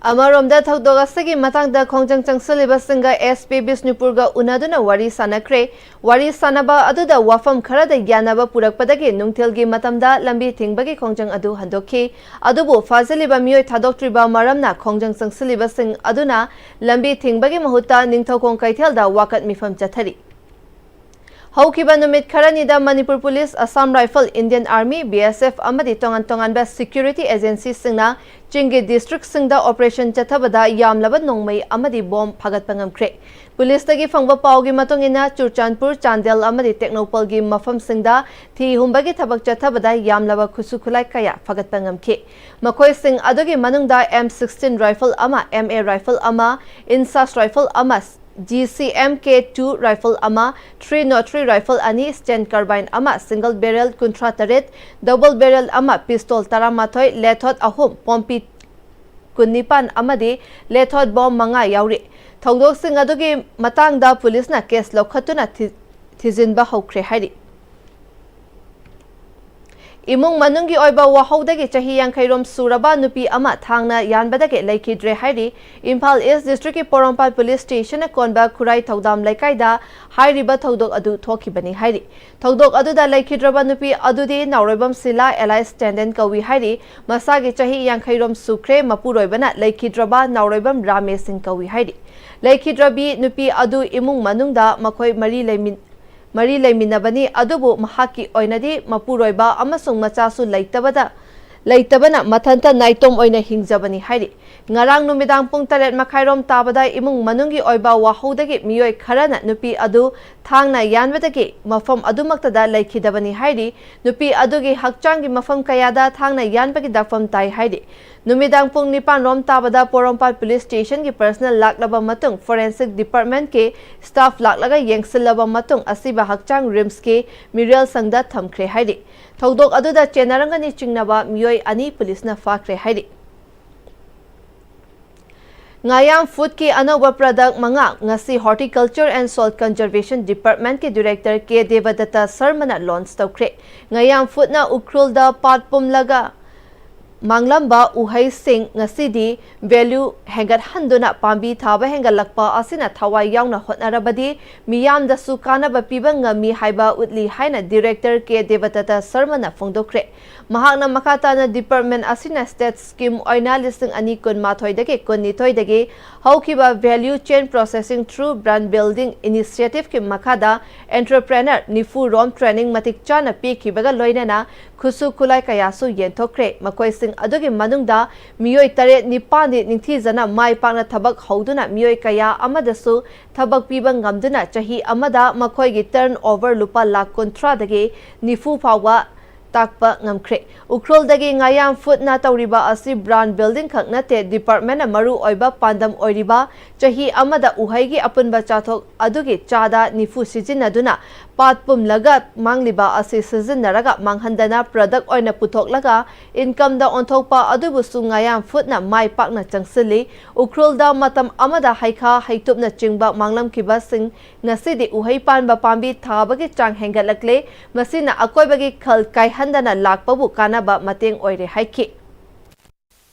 ꯑꯃꯔꯣꯝꯗ, ꯊꯧꯗꯣꯛ ꯑꯁꯤꯒꯤ ꯃꯇꯥꯡꯗ ꯈꯣꯡꯖꯪ ꯆꯪꯁꯤꯜꯂꯤꯕꯁꯤꯡꯒ ꯑꯦꯁ ꯄꯤ ꯕꯤꯁꯅꯨꯄꯨꯔꯒ ꯎꯅꯗꯨꯅ ꯋꯥꯔꯤ ꯁꯥꯟꯅꯈ꯭ꯔꯦ꯫ ꯋꯥꯔꯤ ꯁꯥꯟꯅꯕ ꯑꯗꯨꯗ ꯋꯥꯐꯝ ꯈꯔꯗ ꯌꯥꯅꯕ ꯄꯨꯔꯛꯄꯗꯒꯤ ꯅꯨꯡꯊꯤꯜꯒꯤ ꯃꯇꯝꯗ ꯂꯝꯕꯤ ꯊꯤꯡꯕꯒꯤ ꯈꯣꯡꯖꯪ ꯑꯗꯨ ꯍꯟꯗꯣꯛꯈꯤ꯫ ꯑꯗꯨꯕꯨ ꯐꯥꯖꯤꯜꯂꯤꯕ ꯃꯤꯑꯣꯏ ꯊꯥꯗꯣꯛꯇ꯭ꯔꯤꯕ ꯃꯔꯝꯅ ꯈꯣꯡꯖꯪ ꯆꯪꯁꯤꯜꯂꯤꯕꯁꯤꯡ ꯑꯗꯨꯅ ꯂꯝꯕꯤ ꯊꯤꯡꯕꯒꯤ ꯃꯍꯨꯠꯇ ꯅꯤꯡꯊꯧꯈꯣꯡ ꯀꯩꯊꯦꯜꯗ ꯋꯥꯀꯠ ꯃꯤꯐꯝ ꯆꯠꯊꯔꯤ꯫ ꯍꯧꯈꯤꯕ ꯅꯨꯃꯤꯠ ꯈꯔꯅꯤꯗ Manipur police, Assam rifle, Indian army, B S F ꯑꯃꯗꯤ ꯇꯣꯉꯥꯟ ꯇꯣꯉꯥꯟꯕ ꯁꯦꯀ꯭ꯌꯨꯔꯤꯇꯤ ꯑꯦꯖꯦꯟꯁꯤꯁꯤꯡꯅ ꯆꯤꯡꯒꯤ ꯗꯤꯁꯇ꯭ꯔꯤꯛꯁꯤꯡꯗ ꯑꯣꯄꯔꯦꯁꯟ ꯆꯠꯊꯕꯗ ꯌꯥꯝꯂꯕ ꯅꯣꯡꯃꯩ ꯑꯃꯗꯤ ꯕꯣꯝ ꯐꯥꯒꯠꯄ ꯉꯝꯈ꯭ꯔꯦ꯫ ꯄꯨꯂꯤꯁꯇꯒꯤ ꯐꯪꯕ ꯄꯥꯎꯒꯤ ꯃꯇꯨꯡ ꯏꯟꯅ, ꯆꯨꯔꯆꯥꯟꯄꯨꯔ, ꯆꯥꯟꯗꯦꯜ ꯑꯃꯗꯤ ꯇꯦꯡꯅꯧꯄꯜꯒꯤ ꯃꯐꯝꯁꯤꯡꯗ ꯊꯤ ꯍꯨꯝꯕꯒꯤ ꯊꯕꯛ ꯆꯠꯊꯕꯗ ꯌꯥꯝꯂꯕ ꯈꯨꯠꯁꯨ ꯈꯨꯠꯂꯥꯏ ꯀꯌꯥ ꯐꯥꯒꯠꯄ ꯉꯝꯈꯤ꯫ ꯃꯈꯣꯏꯁꯤꯡ ꯑꯗꯨꯒꯤ ꯃꯅꯨꯡꯗ ꯑꯦꯝ ꯁꯤꯛꯁꯇꯤꯟ ꯔꯥꯏꯐꯜ ꯑꯃ, ꯑꯦꯝ ꯑꯦ ꯔꯥꯏꯐꯜ ꯑꯃ, ꯏꯟꯁꯥꯁ ꯔꯥꯏꯐꯜ ꯑꯃ, G C M K two rifle ꯑꯃ, ꯊ꯭ꯔꯤ ꯅꯣꯠ ꯊ꯭ꯔꯤ ꯔꯥꯏꯐꯜ ꯑꯅꯤ, ꯁ꯭ꯇꯦꯟ ꯀꯥꯔꯕꯥꯏꯟ ꯑꯃ, ꯁꯤꯡꯒꯜ ꯕꯦꯔꯦꯜ ꯀꯨꯟꯊ꯭ꯔꯥ ꯇꯔꯦꯠ, ꯗꯕꯜ ꯕꯦꯔꯦꯜ ꯑꯃ, ꯄꯤꯁꯇꯣꯜ ꯇꯔꯥꯃꯥꯊꯣꯏ, ꯂꯦꯊꯣꯠ ꯑꯍꯨꯝ, ꯄꯣꯝꯄꯤ ꯀꯨꯟꯅꯤꯄꯥꯟ ꯑꯃꯗꯤ ꯂꯦꯊꯣꯠ ꯕꯣꯝ ꯃꯉꯥ ꯌꯥꯎꯔꯤ꯫ ꯊꯧꯗꯣꯛꯁꯤꯡ ꯑꯗꯨꯒꯤ ꯃꯇꯥꯡꯗ ꯄꯨꯂꯤꯁꯅ ꯀꯦꯁ ꯂꯧꯈꯠꯇꯨꯅ ꯊꯤ-, ꯊꯤꯖꯤꯟꯕ ꯍꯧꯈ꯭ꯔꯦ ꯍꯥꯏꯔꯤ꯫ ꯏꯃꯨꯡ ꯃꯅꯨꯡꯒꯤ ꯑꯣꯏꯕ ꯋꯥꯍꯧꯗꯒꯤ ꯆꯍꯤ ꯌꯥꯡꯈꯩ ꯔꯣꯝ ꯁꯨꯔꯕ ꯅꯨꯄꯤ ꯑꯃ ꯊꯥꯡꯅ ꯌꯥꯟꯕꯗꯒꯤ ꯂꯩꯈꯤꯗ꯭ꯔꯦ ꯍꯥꯏꯔꯤ꯫ ꯏꯝꯐꯥꯜ ꯏꯁ ꯗꯤꯁꯇ꯭ꯔꯤꯛꯀꯤ ꯄꯣꯔꯣꯝꯄꯥꯠ ꯄꯨꯂꯤꯁ ꯁ꯭ꯇꯦꯁꯟꯅ ꯀꯣꯟꯕ ꯈꯨꯔꯥꯏ ꯊꯧꯗꯥꯝ ꯂꯩꯀꯥꯏꯗ ꯍꯥꯏꯔꯤꯕ ꯊꯧꯗꯣꯛ ꯑꯗꯨ ꯊꯣꯛꯈꯤꯕꯅꯤ ꯍꯥꯏꯔꯤ꯫ ꯊꯧꯗꯣꯛ ꯑꯗꯨꯗ ꯂꯩꯈꯤꯗ꯭ꯔꯕ ꯅꯨꯄꯤ ꯑꯗꯨꯗꯤ ꯅꯥꯎꯔꯣꯏꯕꯝ ꯁꯤꯂꯥ alias ꯇꯦꯟꯗꯦꯟ ꯀꯧꯏ ꯍꯥꯏꯔꯤ꯫ ꯃꯁꯥꯒꯤ ꯆꯍꯤ ꯌꯥꯡꯈꯩ ꯔꯣꯝ ꯁꯨꯈ꯭ꯔꯦ꯫ ꯃꯄꯨꯔꯣꯏꯕꯅ ꯂꯩꯈꯤꯗ꯭ꯔꯕ ꯅꯥꯎꯔꯣꯏꯕꯝ ꯔꯥꯃꯦ ꯁꯤꯡ ꯀꯧꯏ ꯍꯥꯏꯔꯤ꯫ ꯂꯩꯈꯤꯗ꯭ꯔꯕꯤ ꯅꯨꯄꯤ ꯑꯗꯨ ꯏꯃꯨꯡ ꯃꯅꯨꯡꯗ ꯃꯈꯣꯏ ꯃꯔꯤ ꯂꯩꯃꯤ-, ꯃꯔꯤ ꯂꯩꯃꯤꯟꯅꯕꯅꯤ, ꯑꯗꯨꯕꯨ ꯃꯍꯥꯛꯀꯤ ꯑꯣꯏꯅꯗꯤ ꯃꯄꯨꯔꯣꯏꯕ ꯑꯃꯁꯨꯡ ꯃꯆꯥꯁꯨ ꯂꯩꯇꯕꯗ, ꯂꯩꯇꯕꯅ ꯃꯊꯟꯇ ꯅꯥꯏꯇꯣꯝ ꯑꯣꯏꯅ ꯍꯤꯡꯖꯕꯅꯤ ꯍꯥꯏꯔꯤ꯫ ꯉꯔꯥꯡ ꯅꯨꯃꯤꯗꯥꯡ ꯄꯨꯡ ꯇꯔꯦꯠ ꯃꯈꯥꯏꯔꯣꯝ ꯇꯥꯕꯗ ꯏꯃꯨꯡ ꯃꯅꯨꯡꯒꯤ ꯑꯣꯏꯕ ꯋꯥꯍꯧꯗꯒꯤ ꯃꯤꯑꯣꯏ ꯈꯔꯅ ꯅꯨꯄꯤ ꯑꯗꯨ ꯊꯥꯡꯅ ꯌꯥꯟꯕꯗꯒꯤ ꯃꯐꯝ ꯑꯗꯨꯃꯛꯇꯗ ꯂꯩꯈꯤꯗꯕꯅꯤ ꯍꯥꯏꯔꯤ꯫ ꯅꯨꯄꯤ ꯑꯗꯨꯒꯤ ꯍꯛꯆꯥꯡꯒꯤ ꯃꯐꯝ ꯀꯌꯥꯗ ꯊꯥꯡꯅ ꯌꯥꯟꯕꯒꯤ ꯗꯥꯛꯐꯝ ꯇꯥꯏ ꯍꯥꯏꯔꯤ꯫ ꯅꯨꯃꯤꯗꯥꯡ ꯄꯨꯡ ꯅꯤꯄꯥꯟ ꯔꯣꯝ ꯇꯥꯕꯗ ꯄꯣꯔꯣꯝꯄꯥꯠ ꯄꯨꯂꯤꯁ ꯁ꯭ꯇꯦꯁꯟꯒꯤ ꯄꯔꯁꯅꯦꯜ ꯂꯥꯛꯂꯕ ꯃꯇꯨꯡ, ꯐꯣꯔꯦꯟꯁꯤꯛ ꯗꯤꯄꯥꯔꯠꯃꯦꯟꯠꯀꯤ ꯁ꯭ꯇꯥꯐ ꯂꯥꯛꯂꯒ ꯌꯦꯡꯁꯤꯜꯂꯕ ꯃꯇꯨꯡ, ꯑꯁꯤꯕ ꯍꯛꯆꯥꯡ ꯔꯤꯝꯁꯀꯤ ꯃꯤꯔꯦꯜ ꯁꯪꯗ ꯊꯝꯈ꯭ꯔꯦ ꯍꯥꯏꯔꯤ꯫ ꯊꯧꯗꯣꯛ ꯑꯗꯨꯗ ꯆꯦꯟꯅꯔꯝꯒꯅꯤ ꯆꯤꯡꯅꯕ ꯃꯤꯑꯣꯏ ꯑꯅꯤ ꯄꯨꯂꯤꯁꯅ ꯐꯥꯈ꯭ꯔꯦ ꯍꯥꯏꯔꯤ꯫ ꯉꯥꯌꯥꯝ ꯐꯨꯗꯀꯤ ꯑꯅꯧꯕ ꯄ꯭ꯔꯗꯛ ꯃꯉꯥ ꯉꯁꯤ Horticulture and Soil Conservation Departmentꯀꯤ ꯗꯤꯔꯦꯛꯇꯔ ꯀꯦ ꯗꯦꯕꯗꯠꯇ ꯁꯔꯃꯅ ꯂꯣꯟꯆ ꯇꯧꯈ꯭ꯔꯦ꯫ ꯉꯥꯌꯥꯝ ꯐꯨꯗꯅ ꯎꯈ꯭ꯔꯨꯜꯗ ꯄꯥꯠ ꯄꯨꯝꯂꯒ ꯃꯥꯡꯂꯝꯕ ꯎꯍꯩꯁꯤꯡ ꯉꯁꯤꯗꯤ value ꯍꯦꯟꯒꯠꯍꯟꯗꯨꯅ ꯄꯥꯝꯕꯤ ꯊꯥꯕ ꯍꯦꯟꯒꯠꯂꯛꯄ ꯑꯁꯤꯅ ꯊꯋꯥꯏ ꯌꯥꯎꯅ ꯍꯣꯠꯅꯔꯕꯗꯤ ꯃꯤꯌꯥꯝꯗꯁꯨ ꯀꯥꯟꯅꯕ ꯄꯤꯕ ꯉꯝꯃꯤ ꯍꯥꯏꯕ ꯎꯠꯂꯤ ꯍꯥꯏꯅ Director ꯀꯦ ꯗꯦꯕꯗꯠꯇ ꯁꯔꯃꯅ ꯐꯣꯡꯗꯣꯛꯈ꯭ꯔꯦ꯫ ꯃꯍꯥꯛꯅ ꯃꯈꯥ ꯇꯥꯅ department ꯑꯁꯤꯅ state scheme ꯑꯣꯏꯅ ꯂꯤꯁꯤꯡ ꯑꯅꯤ ꯀꯨꯟꯃꯥꯊꯣꯏꯗꯒꯤ ꯀꯨꯟꯅꯤꯊꯣꯏꯗꯒꯤ ꯍꯧꯈꯤꯕ value chain processing through brand building initiative ꯀꯤ ꯃꯈꯥꯗ entrepreneur ꯅꯤꯐꯨ ꯔꯣꯝ training ꯃꯇꯤꯛ ꯆꯥꯅ ꯄꯤꯈꯤꯕꯒ ꯂꯣꯏꯅꯅ ꯈꯨꯠꯁꯨ ꯈꯨꯠꯂꯥꯏ ꯀꯌꯥꯁꯨ ꯌꯦꯟꯊꯣꯛꯈ꯭ꯔꯦ꯫ ꯃꯈꯣꯏꯁꯤꯡ ꯑꯗꯨꯒꯤ ꯃꯅꯨꯡꯗ ꯃꯤꯑꯣꯏ ꯇꯔꯦꯠ ꯅꯤꯄꯥꯟꯗꯤ ꯅꯤꯡꯊꯤꯖꯅ ꯃꯥꯏ ꯄꯥꯛꯅ ꯊꯕꯛ ꯍꯧꯗꯨꯅ ꯃꯤꯑꯣꯏ ꯀꯌꯥ ꯑꯃꯗꯁꯨ ꯊꯕꯛ ꯄꯤꯕ ꯉꯝꯗꯨꯅ ꯆꯍꯤ ꯑꯃꯗ ꯃꯈꯣꯏꯒꯤ turnover ꯂꯨꯄꯥ ꯂꯥꯈ ꯀꯨꯟꯊ꯭ꯔꯥꯗꯒꯤ ꯅꯤꯐꯨ ꯐꯥꯎꯕ ꯇꯥꯛꯄ ꯉꯝꯈ꯭ꯔꯦ꯫ ꯎꯈ꯭ꯔꯨꯜꯗꯒꯤ ꯉꯥꯌꯥꯝ ꯐꯨꯗꯅ ꯇꯧꯔꯤꯕ ꯑꯁꯤ brand building ꯈꯛ ꯅꯠꯇꯦ, department ꯅ ꯃꯔꯨ ꯑꯣꯏꯕ ꯄꯥꯟꯗꯝ ꯑꯣꯏꯔꯤꯕ ꯆꯍꯤ ꯑꯃꯗ ꯎꯍꯩꯒꯤ ꯑꯄꯨꯟꯕ ꯆꯥꯊꯣꯛ ꯑꯗꯨꯒꯤ ꯆꯥꯗ ꯅꯤꯐꯨ ꯁꯤꯖꯤꯟꯅꯗꯨꯅ ꯄꯥꯠ ꯄꯨꯝꯂꯒ ꯃꯥꯡꯂꯤꯕ ꯑꯁꯤ ꯁꯤꯖꯤꯟꯅꯔꯒ ꯃꯥꯡꯍꯟꯗꯅ product ꯑꯣꯏꯅ ꯄꯨꯊꯣꯛꯂꯒ income ꯗ ꯑꯣꯟꯊꯣꯛꯄ ꯑꯗꯨꯕꯨꯁꯨ ꯉꯥꯌꯥꯝ ꯐꯨꯗꯅ ꯃꯥꯏ ꯄꯥꯛꯅ ꯆꯪꯁꯤꯜꯂꯤ꯫ ꯎꯈ꯭ꯔꯨꯜꯗ ꯃꯇꯝ ꯑꯃꯗ ꯍꯩꯈꯥ, ꯍꯩꯇꯨꯞꯅꯆꯤꯡꯕ ꯃꯥꯡꯂꯝꯈꯤꯕꯁꯤꯡ ꯉꯁꯤꯗꯤ ꯎꯍꯩ ꯄꯥꯟꯕ ꯄꯥꯝꯕꯤ ꯊꯥꯕꯒꯤ ꯆꯥꯡ ꯍꯦꯟꯒꯠꯂꯛꯂꯦ꯫ ꯃꯁꯤꯅ ꯑꯀꯣꯏꯕꯒꯤ ꯈꯜ ꯀꯥꯏꯍꯟꯗꯅ ꯂꯥꯛꯄꯕꯨ ꯀꯥꯟꯅꯕ ꯃꯇꯦꯡ ꯑꯣꯏꯔꯦ ꯍꯥꯏꯈꯤ꯫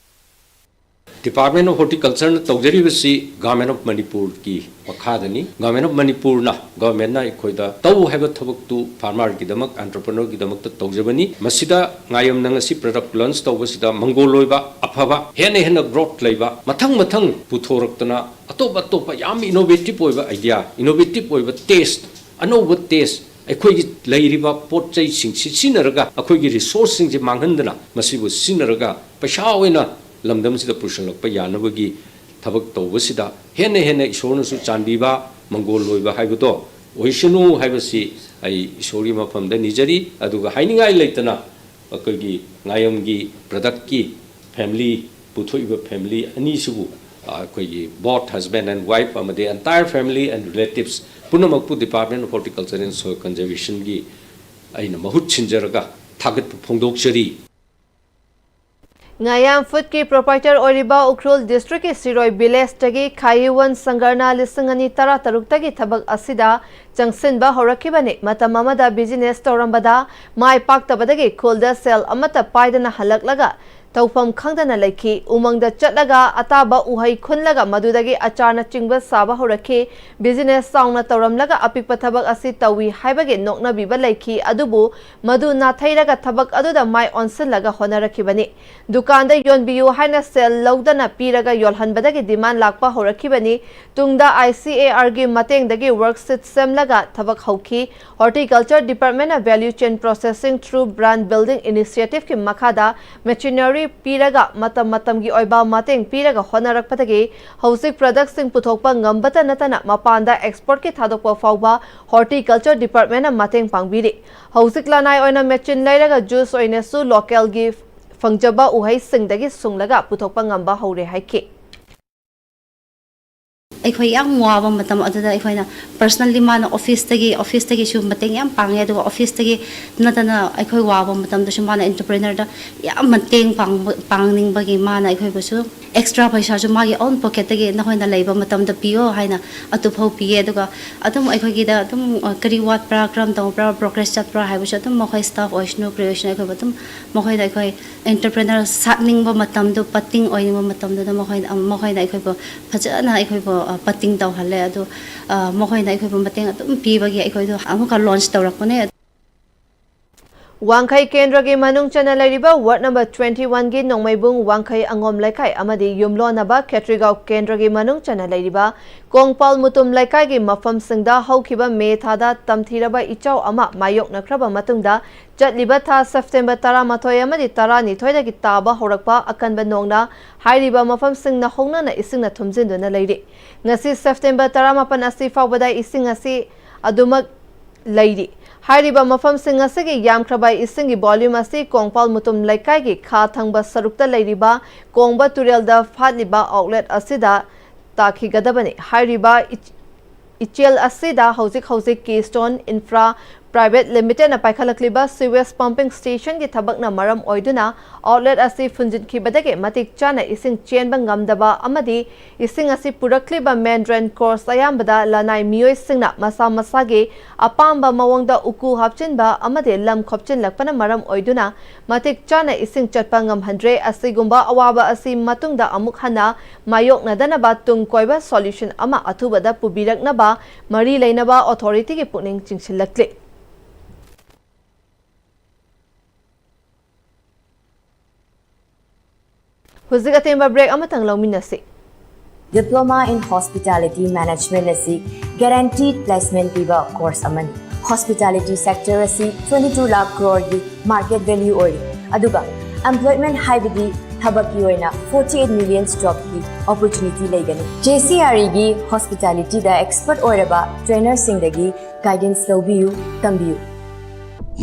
Department of Horticulture ꯅ ꯇꯧꯖꯔꯤꯕꯁꯤ Government of Manipur ꯒꯤ ꯃꯈꯥꯗꯅꯤ꯫ Government of Manipur ꯅ, government ꯅ ꯑꯩꯈꯣꯏꯗ ꯇꯧ ꯍꯥꯏꯕ ꯊꯕꯛꯇꯨ farmer ꯒꯤꯗꯃꯛ, entrepreneur ꯒꯤꯗꯃꯛꯇ ꯇꯧꯖꯕꯅꯤ꯫ ꯃꯁꯤꯗ ꯉꯥꯌꯝꯅ ꯉꯁꯤ product launch ꯇꯧꯕꯁꯤꯗ ꯃꯪꯒꯣꯜ ꯑꯣꯏꯕ, ꯑꯐꯕ, ꯍꯦꯟꯅ ꯍꯦꯟꯅ growth ꯂꯩꯕ, ꯃꯊꯪ ꯃꯊꯪ ꯄꯨꯊꯣꯔꯛꯇꯅ ꯑꯇꯣꯞ ꯑꯇꯣꯞꯄ ꯌꯥꯝ innovative ꯑꯣꯏꯕ idea, innovative ꯑꯣꯏꯕ taste, ꯑꯅꯧꯕ taste, ꯑꯩꯈꯣꯏꯒꯤ ꯂꯩꯔꯤꯕ ꯄꯣꯠ ꯆꯩꯁꯤꯡꯁꯤ ꯁꯤꯖꯤꯟꯅꯔꯒ, ꯑꯩꯈꯣꯏꯒꯤ resource ꯁꯤꯡꯁꯤ ꯃꯥꯡꯍꯟꯗꯅ ꯃꯁꯤꯕꯨ ꯁꯤꯖꯤꯟꯅꯔꯒ ꯄꯩꯁꯥ ꯑꯣꯏꯅ ꯂꯝꯗꯝꯁꯤꯗ ꯄꯨꯁꯤꯜꯂꯛꯄ ꯌꯥꯅꯕꯒꯤ ꯊꯕꯛ ꯇꯧꯕꯁꯤꯗ ꯍꯦꯟꯅ ꯍꯦꯟꯅ ꯏꯁꯣꯔꯅꯁꯨ ꯆꯥꯟꯕꯤꯕ, ꯃꯪꯒꯣꯜ ꯑꯣꯏꯕ ꯍꯥꯏꯕꯗꯣ ꯑꯣꯏꯁꯅꯨ ꯍꯥꯏꯕꯁꯤ ꯑꯩ ꯏꯁꯣꯔꯒꯤ ꯃꯐꯝꯗ ꯅꯤꯖꯔꯤ꯫ ꯑꯗꯨꯒ ꯍꯥꯏꯅꯤꯡꯉꯥꯏ ꯂꯩꯇꯅ ꯑꯩꯈꯣꯏꯒꯤ ꯉꯥꯌꯝꯒꯤ product ꯀꯤ family, ꯄꯨꯊꯣꯛꯏꯕ family ꯑꯅꯤꯁꯤꯕꯨ, ꯑ, ꯑꯩꯈꯣꯏꯒꯤ both husband and wife ꯑꯃꯗꯤ entire family and relatives ꯄꯨꯝꯅꯃꯛꯄꯨ Department of Horticulture and Soil Conservation ꯒꯤ ꯑꯩꯅ ꯃꯍꯨꯠ ꯁꯤꯟꯖꯔꯒ ꯊꯥꯒꯠꯄ ꯐꯣꯡꯗꯣꯛꯆꯔꯤ꯫ ꯉꯥꯌꯥꯝ ꯐꯨꯗꯀꯤ proprietor ꯑꯣꯏꯔꯤꯕ ꯎꯈ꯭ꯔꯨꯜ district ꯀꯤ ꯁꯤꯔꯣꯏ village ꯇꯒꯤ ꯈꯥꯌꯤꯋꯣꯟ ꯁꯪꯒꯔꯅ ꯂꯤꯁꯤꯡ ꯑꯅꯤ ꯇꯔꯥꯇꯔꯨꯛꯇꯒꯤ ꯊꯕꯛ ꯑꯁꯤꯗ ꯆꯪꯁꯤꯟꯕ ꯍꯧꯔꯛꯈꯤꯕꯅꯤ꯫ ꯃꯇꯝ ꯑꯃꯗ business ꯇꯧꯔꯝꯕꯗ ꯃꯥꯏ ꯄꯥꯛꯇꯕꯗꯒꯤ ꯈꯨꯜꯗ ꯁꯦꯜ ꯑꯃꯠꯇ ꯄꯥꯏꯗꯅ ꯍꯜꯂꯛꯂꯒ ꯇꯧꯐꯝ ꯈꯪꯗꯅ ꯂꯩꯈꯤ꯫ ꯎꯃꯪꯗ ꯆꯠꯂꯒ ꯑꯇꯥꯕ ꯎꯍꯩ ꯈꯨꯟꯂꯒ ꯃꯗꯨꯗꯒꯤ ꯑꯆꯥꯔꯅꯆꯤꯡꯕ ꯁꯥꯕ ꯍꯧꯔꯛꯈꯤ꯫ ꯕꯤꯖꯤꯅꯦꯁ ꯆꯥꯎꯅ ꯇꯧꯔꯝꯂꯒ ꯑꯄꯤꯛꯄ ꯊꯕꯛ ꯑꯁꯤ ꯇꯧꯏ ꯍꯥꯏꯕꯒꯤ ꯅꯣꯛꯅꯕꯤꯕ ꯂꯩꯈꯤ, ꯑꯗꯨꯕꯨ ꯃꯗꯨ ꯅꯥꯊꯩꯔꯒ ꯊꯕꯛ ꯑꯗꯨꯗ ꯃꯥꯏ ꯑꯣꯟꯁꯤꯜꯂꯒ ꯍꯣꯠꯅꯔꯛꯈꯤꯕꯅꯤ꯫ ꯗꯨꯀꯥꯟꯗ ꯌꯣꯟꯕꯤꯌꯨ ꯍꯥꯏꯅ ꯁꯦꯜ ꯂꯧꯗꯅ ꯄꯤꯔꯒ ꯌꯣꯜꯍꯟꯕꯗꯒꯤ ꯗꯤꯃꯥꯟ ꯂꯥꯛꯄ ꯍꯧꯔꯛꯈꯤꯕꯅꯤ꯫ ꯇꯨꯡꯗ ICARꯒꯤ ꯃꯇꯦꯡꯗꯒꯤ ꯋꯔꯛꯁꯤꯠ ꯁꯦꯝꯂꯒ ꯊꯕꯛ ꯍꯧꯈꯤ꯫ Horticulture Departmentꯅ Value Chain Processing through Brand Building Initiativeꯀꯤ ꯃꯈꯥꯗ machinery ꯄꯤꯔꯒ ꯃꯇꯝ ꯃꯇꯝꯒꯤ ꯑꯣꯏꯕ ꯃꯇꯦꯡ ꯄꯤꯔꯒ ꯍꯣꯠꯅꯔꯛꯄꯗꯒꯤ ꯍꯧꯖꯤꯛ productꯁꯤꯡ ꯄꯨꯊꯣꯛꯄ ꯉꯝꯕꯇ ꯅꯠꯇꯅ ꯃꯄꯥꯟꯗ exportꯀꯤ ꯊꯥꯗꯣꯛꯄ ꯐꯥꯎꯕ Horticulture Departmentꯅ ꯃꯇꯦꯡ ꯄꯥꯡꯕꯤꯔꯤ꯫ ꯍꯧꯖꯤꯛ ꯂꯅꯥꯏ ꯑꯣꯏꯅ machine ꯂꯩꯔꯒ juice ꯑꯣꯏꯅꯁꯨ localꯒꯤ ꯐꯪꯖꯕ ꯎꯍꯩꯁꯤꯡꯗꯒꯤ ꯁꯨꯡꯂꯒ ꯄꯨꯊꯣꯛꯄ ꯉꯝꯕ ꯍꯧꯔꯦ ꯍꯥꯏꯈꯤ꯫ ꯑꯩꯈꯣꯏ ꯌꯥꯝ ꯋꯥꯕ ꯃꯇꯝ ꯑꯗꯨꯗ ꯑꯩꯈꯣꯏꯅ personally ꯃꯥꯅ officeꯇꯒꯤ, officeꯇꯒꯤꯁꯨ ꯃꯇꯦꯡ ꯌꯥꯝ ꯄꯥꯡꯉꯦ, ꯑꯗꯨꯒ officeꯇꯒꯤ ꯅꯠꯇꯅ ꯑꯩꯈꯣꯏ ꯋꯥꯕ ꯃꯇꯝꯗꯁꯨ ꯃꯥꯅ entrepreneurꯗ ꯌꯥꯝ ꯃꯇꯦꯡ ꯄꯥꯡꯕ, ꯄꯥꯡꯅꯤꯡꯕꯒꯤ ꯃꯥꯅ ꯑꯩꯈꯣꯏꯕꯨꯁꯨ extra ꯄꯩꯁꯥꯁꯨ ꯃꯥꯒꯤ own pocketꯇꯒꯤ ꯅꯈꯣꯏꯅ ꯂꯩꯕ ꯃꯇꯝꯗ ꯄꯤꯌꯣ ꯍꯥꯏꯅ ꯑꯗꯨꯐꯥꯎ ꯄꯤꯌꯦ꯫ ꯑꯗꯨꯒ ꯑꯗꯨꯝ ꯑꯩꯈꯣꯏꯒꯤꯗ ꯑꯗꯨꯝ, ꯑ, ꯀꯔꯤ ꯋꯥꯠꯄ꯭ꯔꯥ, ꯀꯔꯝ ꯇꯧꯕ꯭ꯔꯥ, progress ꯆꯠꯄ꯭ꯔꯥ ꯍꯥꯏꯕꯁꯨ ꯑꯗꯨꯝ ꯃꯈꯣꯏ staff ꯑꯣꯏꯁꯅꯨ, ꯀꯔꯤ ꯑꯣꯏꯁꯅꯨ, ꯑꯩꯈꯣꯏꯕꯨ ꯑꯗꯨꯝ ꯃꯈꯣꯏꯗ ꯑꯩꯈꯣꯏ entrepreneur ꯁꯥꯠꯅꯤꯡꯕ ꯃꯇꯝꯗꯨ, ꯄꯇꯤꯡ ꯑꯣꯏꯅꯤꯡꯕ ꯃꯇꯝꯗꯨꯗ ꯃꯈꯣꯏꯅ, ꯃꯈꯣꯏꯅ ꯑꯩꯈꯣꯏꯕꯨ ꯐꯖꯅ ꯑꯩꯈꯣꯏꯕꯨ, ꯑ, ꯄꯇꯤꯡ ꯇꯧꯍꯜꯂꯦ꯫ ꯑꯗꯨ, ꯑ, ꯃꯈꯣꯏꯅ ꯑꯩꯈꯣꯏꯕꯨ ꯃꯇꯦꯡ ꯑꯗꯨꯝ ꯄꯤꯕꯒꯤ ꯑꯩꯈꯣꯏꯗꯣ ꯑꯃꯨꯛꯀ launch ꯇꯧꯔꯛꯄꯅꯦ꯫ ꯋꯥꯡꯈꯩ ꯀꯦꯟꯗ꯭ꯔꯒꯤ ꯃꯅꯨꯡ ꯆꯟꯅ ꯂꯩꯔꯤꯕ ward number twenty oneꯒꯤ ꯅꯣꯡꯃꯩꯕꯨꯡ ꯋꯥꯡꯈꯩ ꯑꯉꯣꯝ ꯂꯩꯀꯥꯏ ꯑꯃꯗꯤ ꯌꯨꯝꯂꯣꯟꯅꯕ ꯈꯦꯇ꯭ꯔꯤꯒꯥꯎ ꯀꯦꯟꯗ꯭ꯔꯒꯤ ꯃꯅꯨꯡ ꯆꯟꯅ ꯂꯩꯔꯤꯕ ꯀꯣꯡꯄꯥꯜ ꯃꯨꯇꯨꯝ ꯂꯩꯀꯥꯏꯒꯤ ꯃꯐꯝꯁꯤꯡꯗ ꯍꯧꯈꯤꯕ ꯃꯦ ꯊꯥꯗ ꯇꯝꯊꯤꯔꯕ ꯏꯆꯥꯎ ꯑꯃ ꯃꯥꯌꯣꯛꯅꯈ꯭ꯔꯕ ꯃꯇꯨꯡꯗ, ꯆꯠꯂꯤꯕ ꯊꯥ ꯁꯦꯞꯇꯦꯝꯕꯔ ꯇꯔꯥꯃꯥꯊꯣꯏ ꯑꯃꯗꯤ ꯇꯔꯥꯅꯤꯊꯣꯏꯗꯒꯤ ꯇꯥꯕ ꯍꯧꯔꯛꯄ ꯑꯀꯟꯕ ꯅꯣꯡꯅ ꯍꯥꯏꯔꯤꯕ ꯃꯐꯝꯁꯤꯡꯅ ꯍꯧꯅꯅ ꯏꯁꯤꯡꯅ ꯊꯨꯝꯖꯤꯟꯗꯨꯅ ꯂꯩꯔꯤ꯫ ꯉꯁꯤ ꯁꯦꯞꯇꯦꯝꯕꯔ ꯇꯔꯥꯃꯥꯄꯟ ꯑꯁꯤ ꯐꯥꯎꯕꯗ ꯏꯁꯤꯡ ꯑꯁꯤ ꯑꯗꯨꯃꯛ ꯂꯩꯔꯤ꯫ ꯍꯥꯏꯔꯤꯕ ꯃꯐꯝꯁꯤꯡ ꯑꯁꯤꯒꯤ ꯌꯥꯝꯈ꯭ꯔꯕ ꯏꯁꯤꯡꯒꯤ volume ꯑꯁꯤ ꯀꯣꯡꯄꯥꯜ ꯃꯨꯇꯨꯝ ꯂꯩꯀꯥꯏꯒꯤ ꯈꯥ ꯊꯪꯕ ꯁꯔꯨꯛꯇ ꯂꯩꯔꯤꯕ ꯀꯣꯡꯕ ꯇꯨꯔꯦꯜꯗ ꯐꯥꯠꯂꯤꯕ outlet ꯑꯁꯤꯗ ꯇꯥꯈꯤꯒꯗꯕꯅꯤ꯫ ꯍꯥꯏꯔꯤꯕ ꯏꯆ-, ꯏꯆꯦꯜ ꯑꯁꯤꯗ ꯍꯧꯖꯤꯛ ꯍꯧꯖꯤꯛ Keystone Infra Private Limitedꯅ ꯄꯥꯏꯈꯠꯂꯛꯂꯤꯕ sewage pumping stationꯒꯤ ꯊꯕꯛꯅ ꯃꯔꯝ ꯑꯣꯏꯗꯨꯅ outlet ꯑꯁꯤ ꯐꯨꯟꯖꯤꯟꯈꯤꯕꯗꯒꯤ ꯃꯇꯤꯛ ꯆꯥꯅ ꯏꯁꯤꯡ ꯆꯦꯟꯕ ꯉꯝꯗꯕ ꯑꯃꯗꯤ ꯏꯁꯤꯡ ꯑꯁꯤ ꯄꯨꯔꯛꯂꯤꯕ main drain course ꯑꯌꯥꯝꯕꯗ ꯂꯅꯥꯏ ꯃꯤꯑꯣꯏꯁꯤꯡꯅ ꯃꯁꯥ ꯃꯁꯥꯒꯤ ꯑꯄꯥꯝꯕ ꯃꯑꯣꯡꯗ ꯎꯀꯨ ꯍꯥꯞꯆꯤꯟꯕ ꯑꯃꯗꯤ ꯂꯝ ꯈꯣꯞꯆꯤꯜꯂꯛꯄꯅ ꯃꯔꯝ ꯑꯣꯏꯗꯨꯅ ꯃꯇꯤꯛ ꯆꯥꯅ ꯏꯁꯤꯡ ꯆꯠꯄ ꯉꯝꯍꯟꯗ꯭ꯔꯦ꯫ ꯑꯁꯤꯒꯨꯝꯕ ꯑꯋꯥꯕ ꯑꯁꯤ ꯃꯇꯨꯡꯗ ꯑꯃꯨꯛ ꯍꯟꯅ ꯃꯥꯌꯣꯛꯅꯗꯅꯕ ꯇꯨꯡ ꯀꯣꯏꯕ solution ꯑꯃ ꯑꯊꯨꯕꯗ ꯄꯨꯕꯤꯔꯛꯅꯕ ꯃꯔꯤ ꯂꯩꯅꯕ authorityꯒꯤ ꯄꯨꯛꯅꯤꯡ ꯆꯤꯡꯁꯤꯜꯂꯛꯂꯤ꯫ ꯍꯧꯖꯤꯛ ꯑꯇꯦꯟꯕ break ꯑꯃꯇꯪ ꯂꯧꯃꯤꯟꯅꯁꯤ꯫ Diploma in Hospitality Management ꯑꯁꯤ guaranteed placement ꯄꯤꯕ course ꯑꯃꯅꯤ꯫ Hospitality sector ꯑꯁꯤ twenty two lakh croreꯒꯤ market value ꯑꯣꯏꯔꯤ, ꯑꯗꯨꯒ employment ꯍꯥꯏꯕꯗꯤ ꯊꯕꯛꯀꯤ ꯑꯣꯏꯅ forty eight million jobꯀꯤ opportunity ꯂꯩꯒꯅꯤ꯫ JCREꯒꯤ hospitalityꯗ expert ꯑꯣꯏꯔꯕ trainerꯁꯤꯡꯗꯒꯤ guidance ꯂꯧꯕꯤꯌꯨ, ꯇꯝꯕꯤꯌꯨ꯫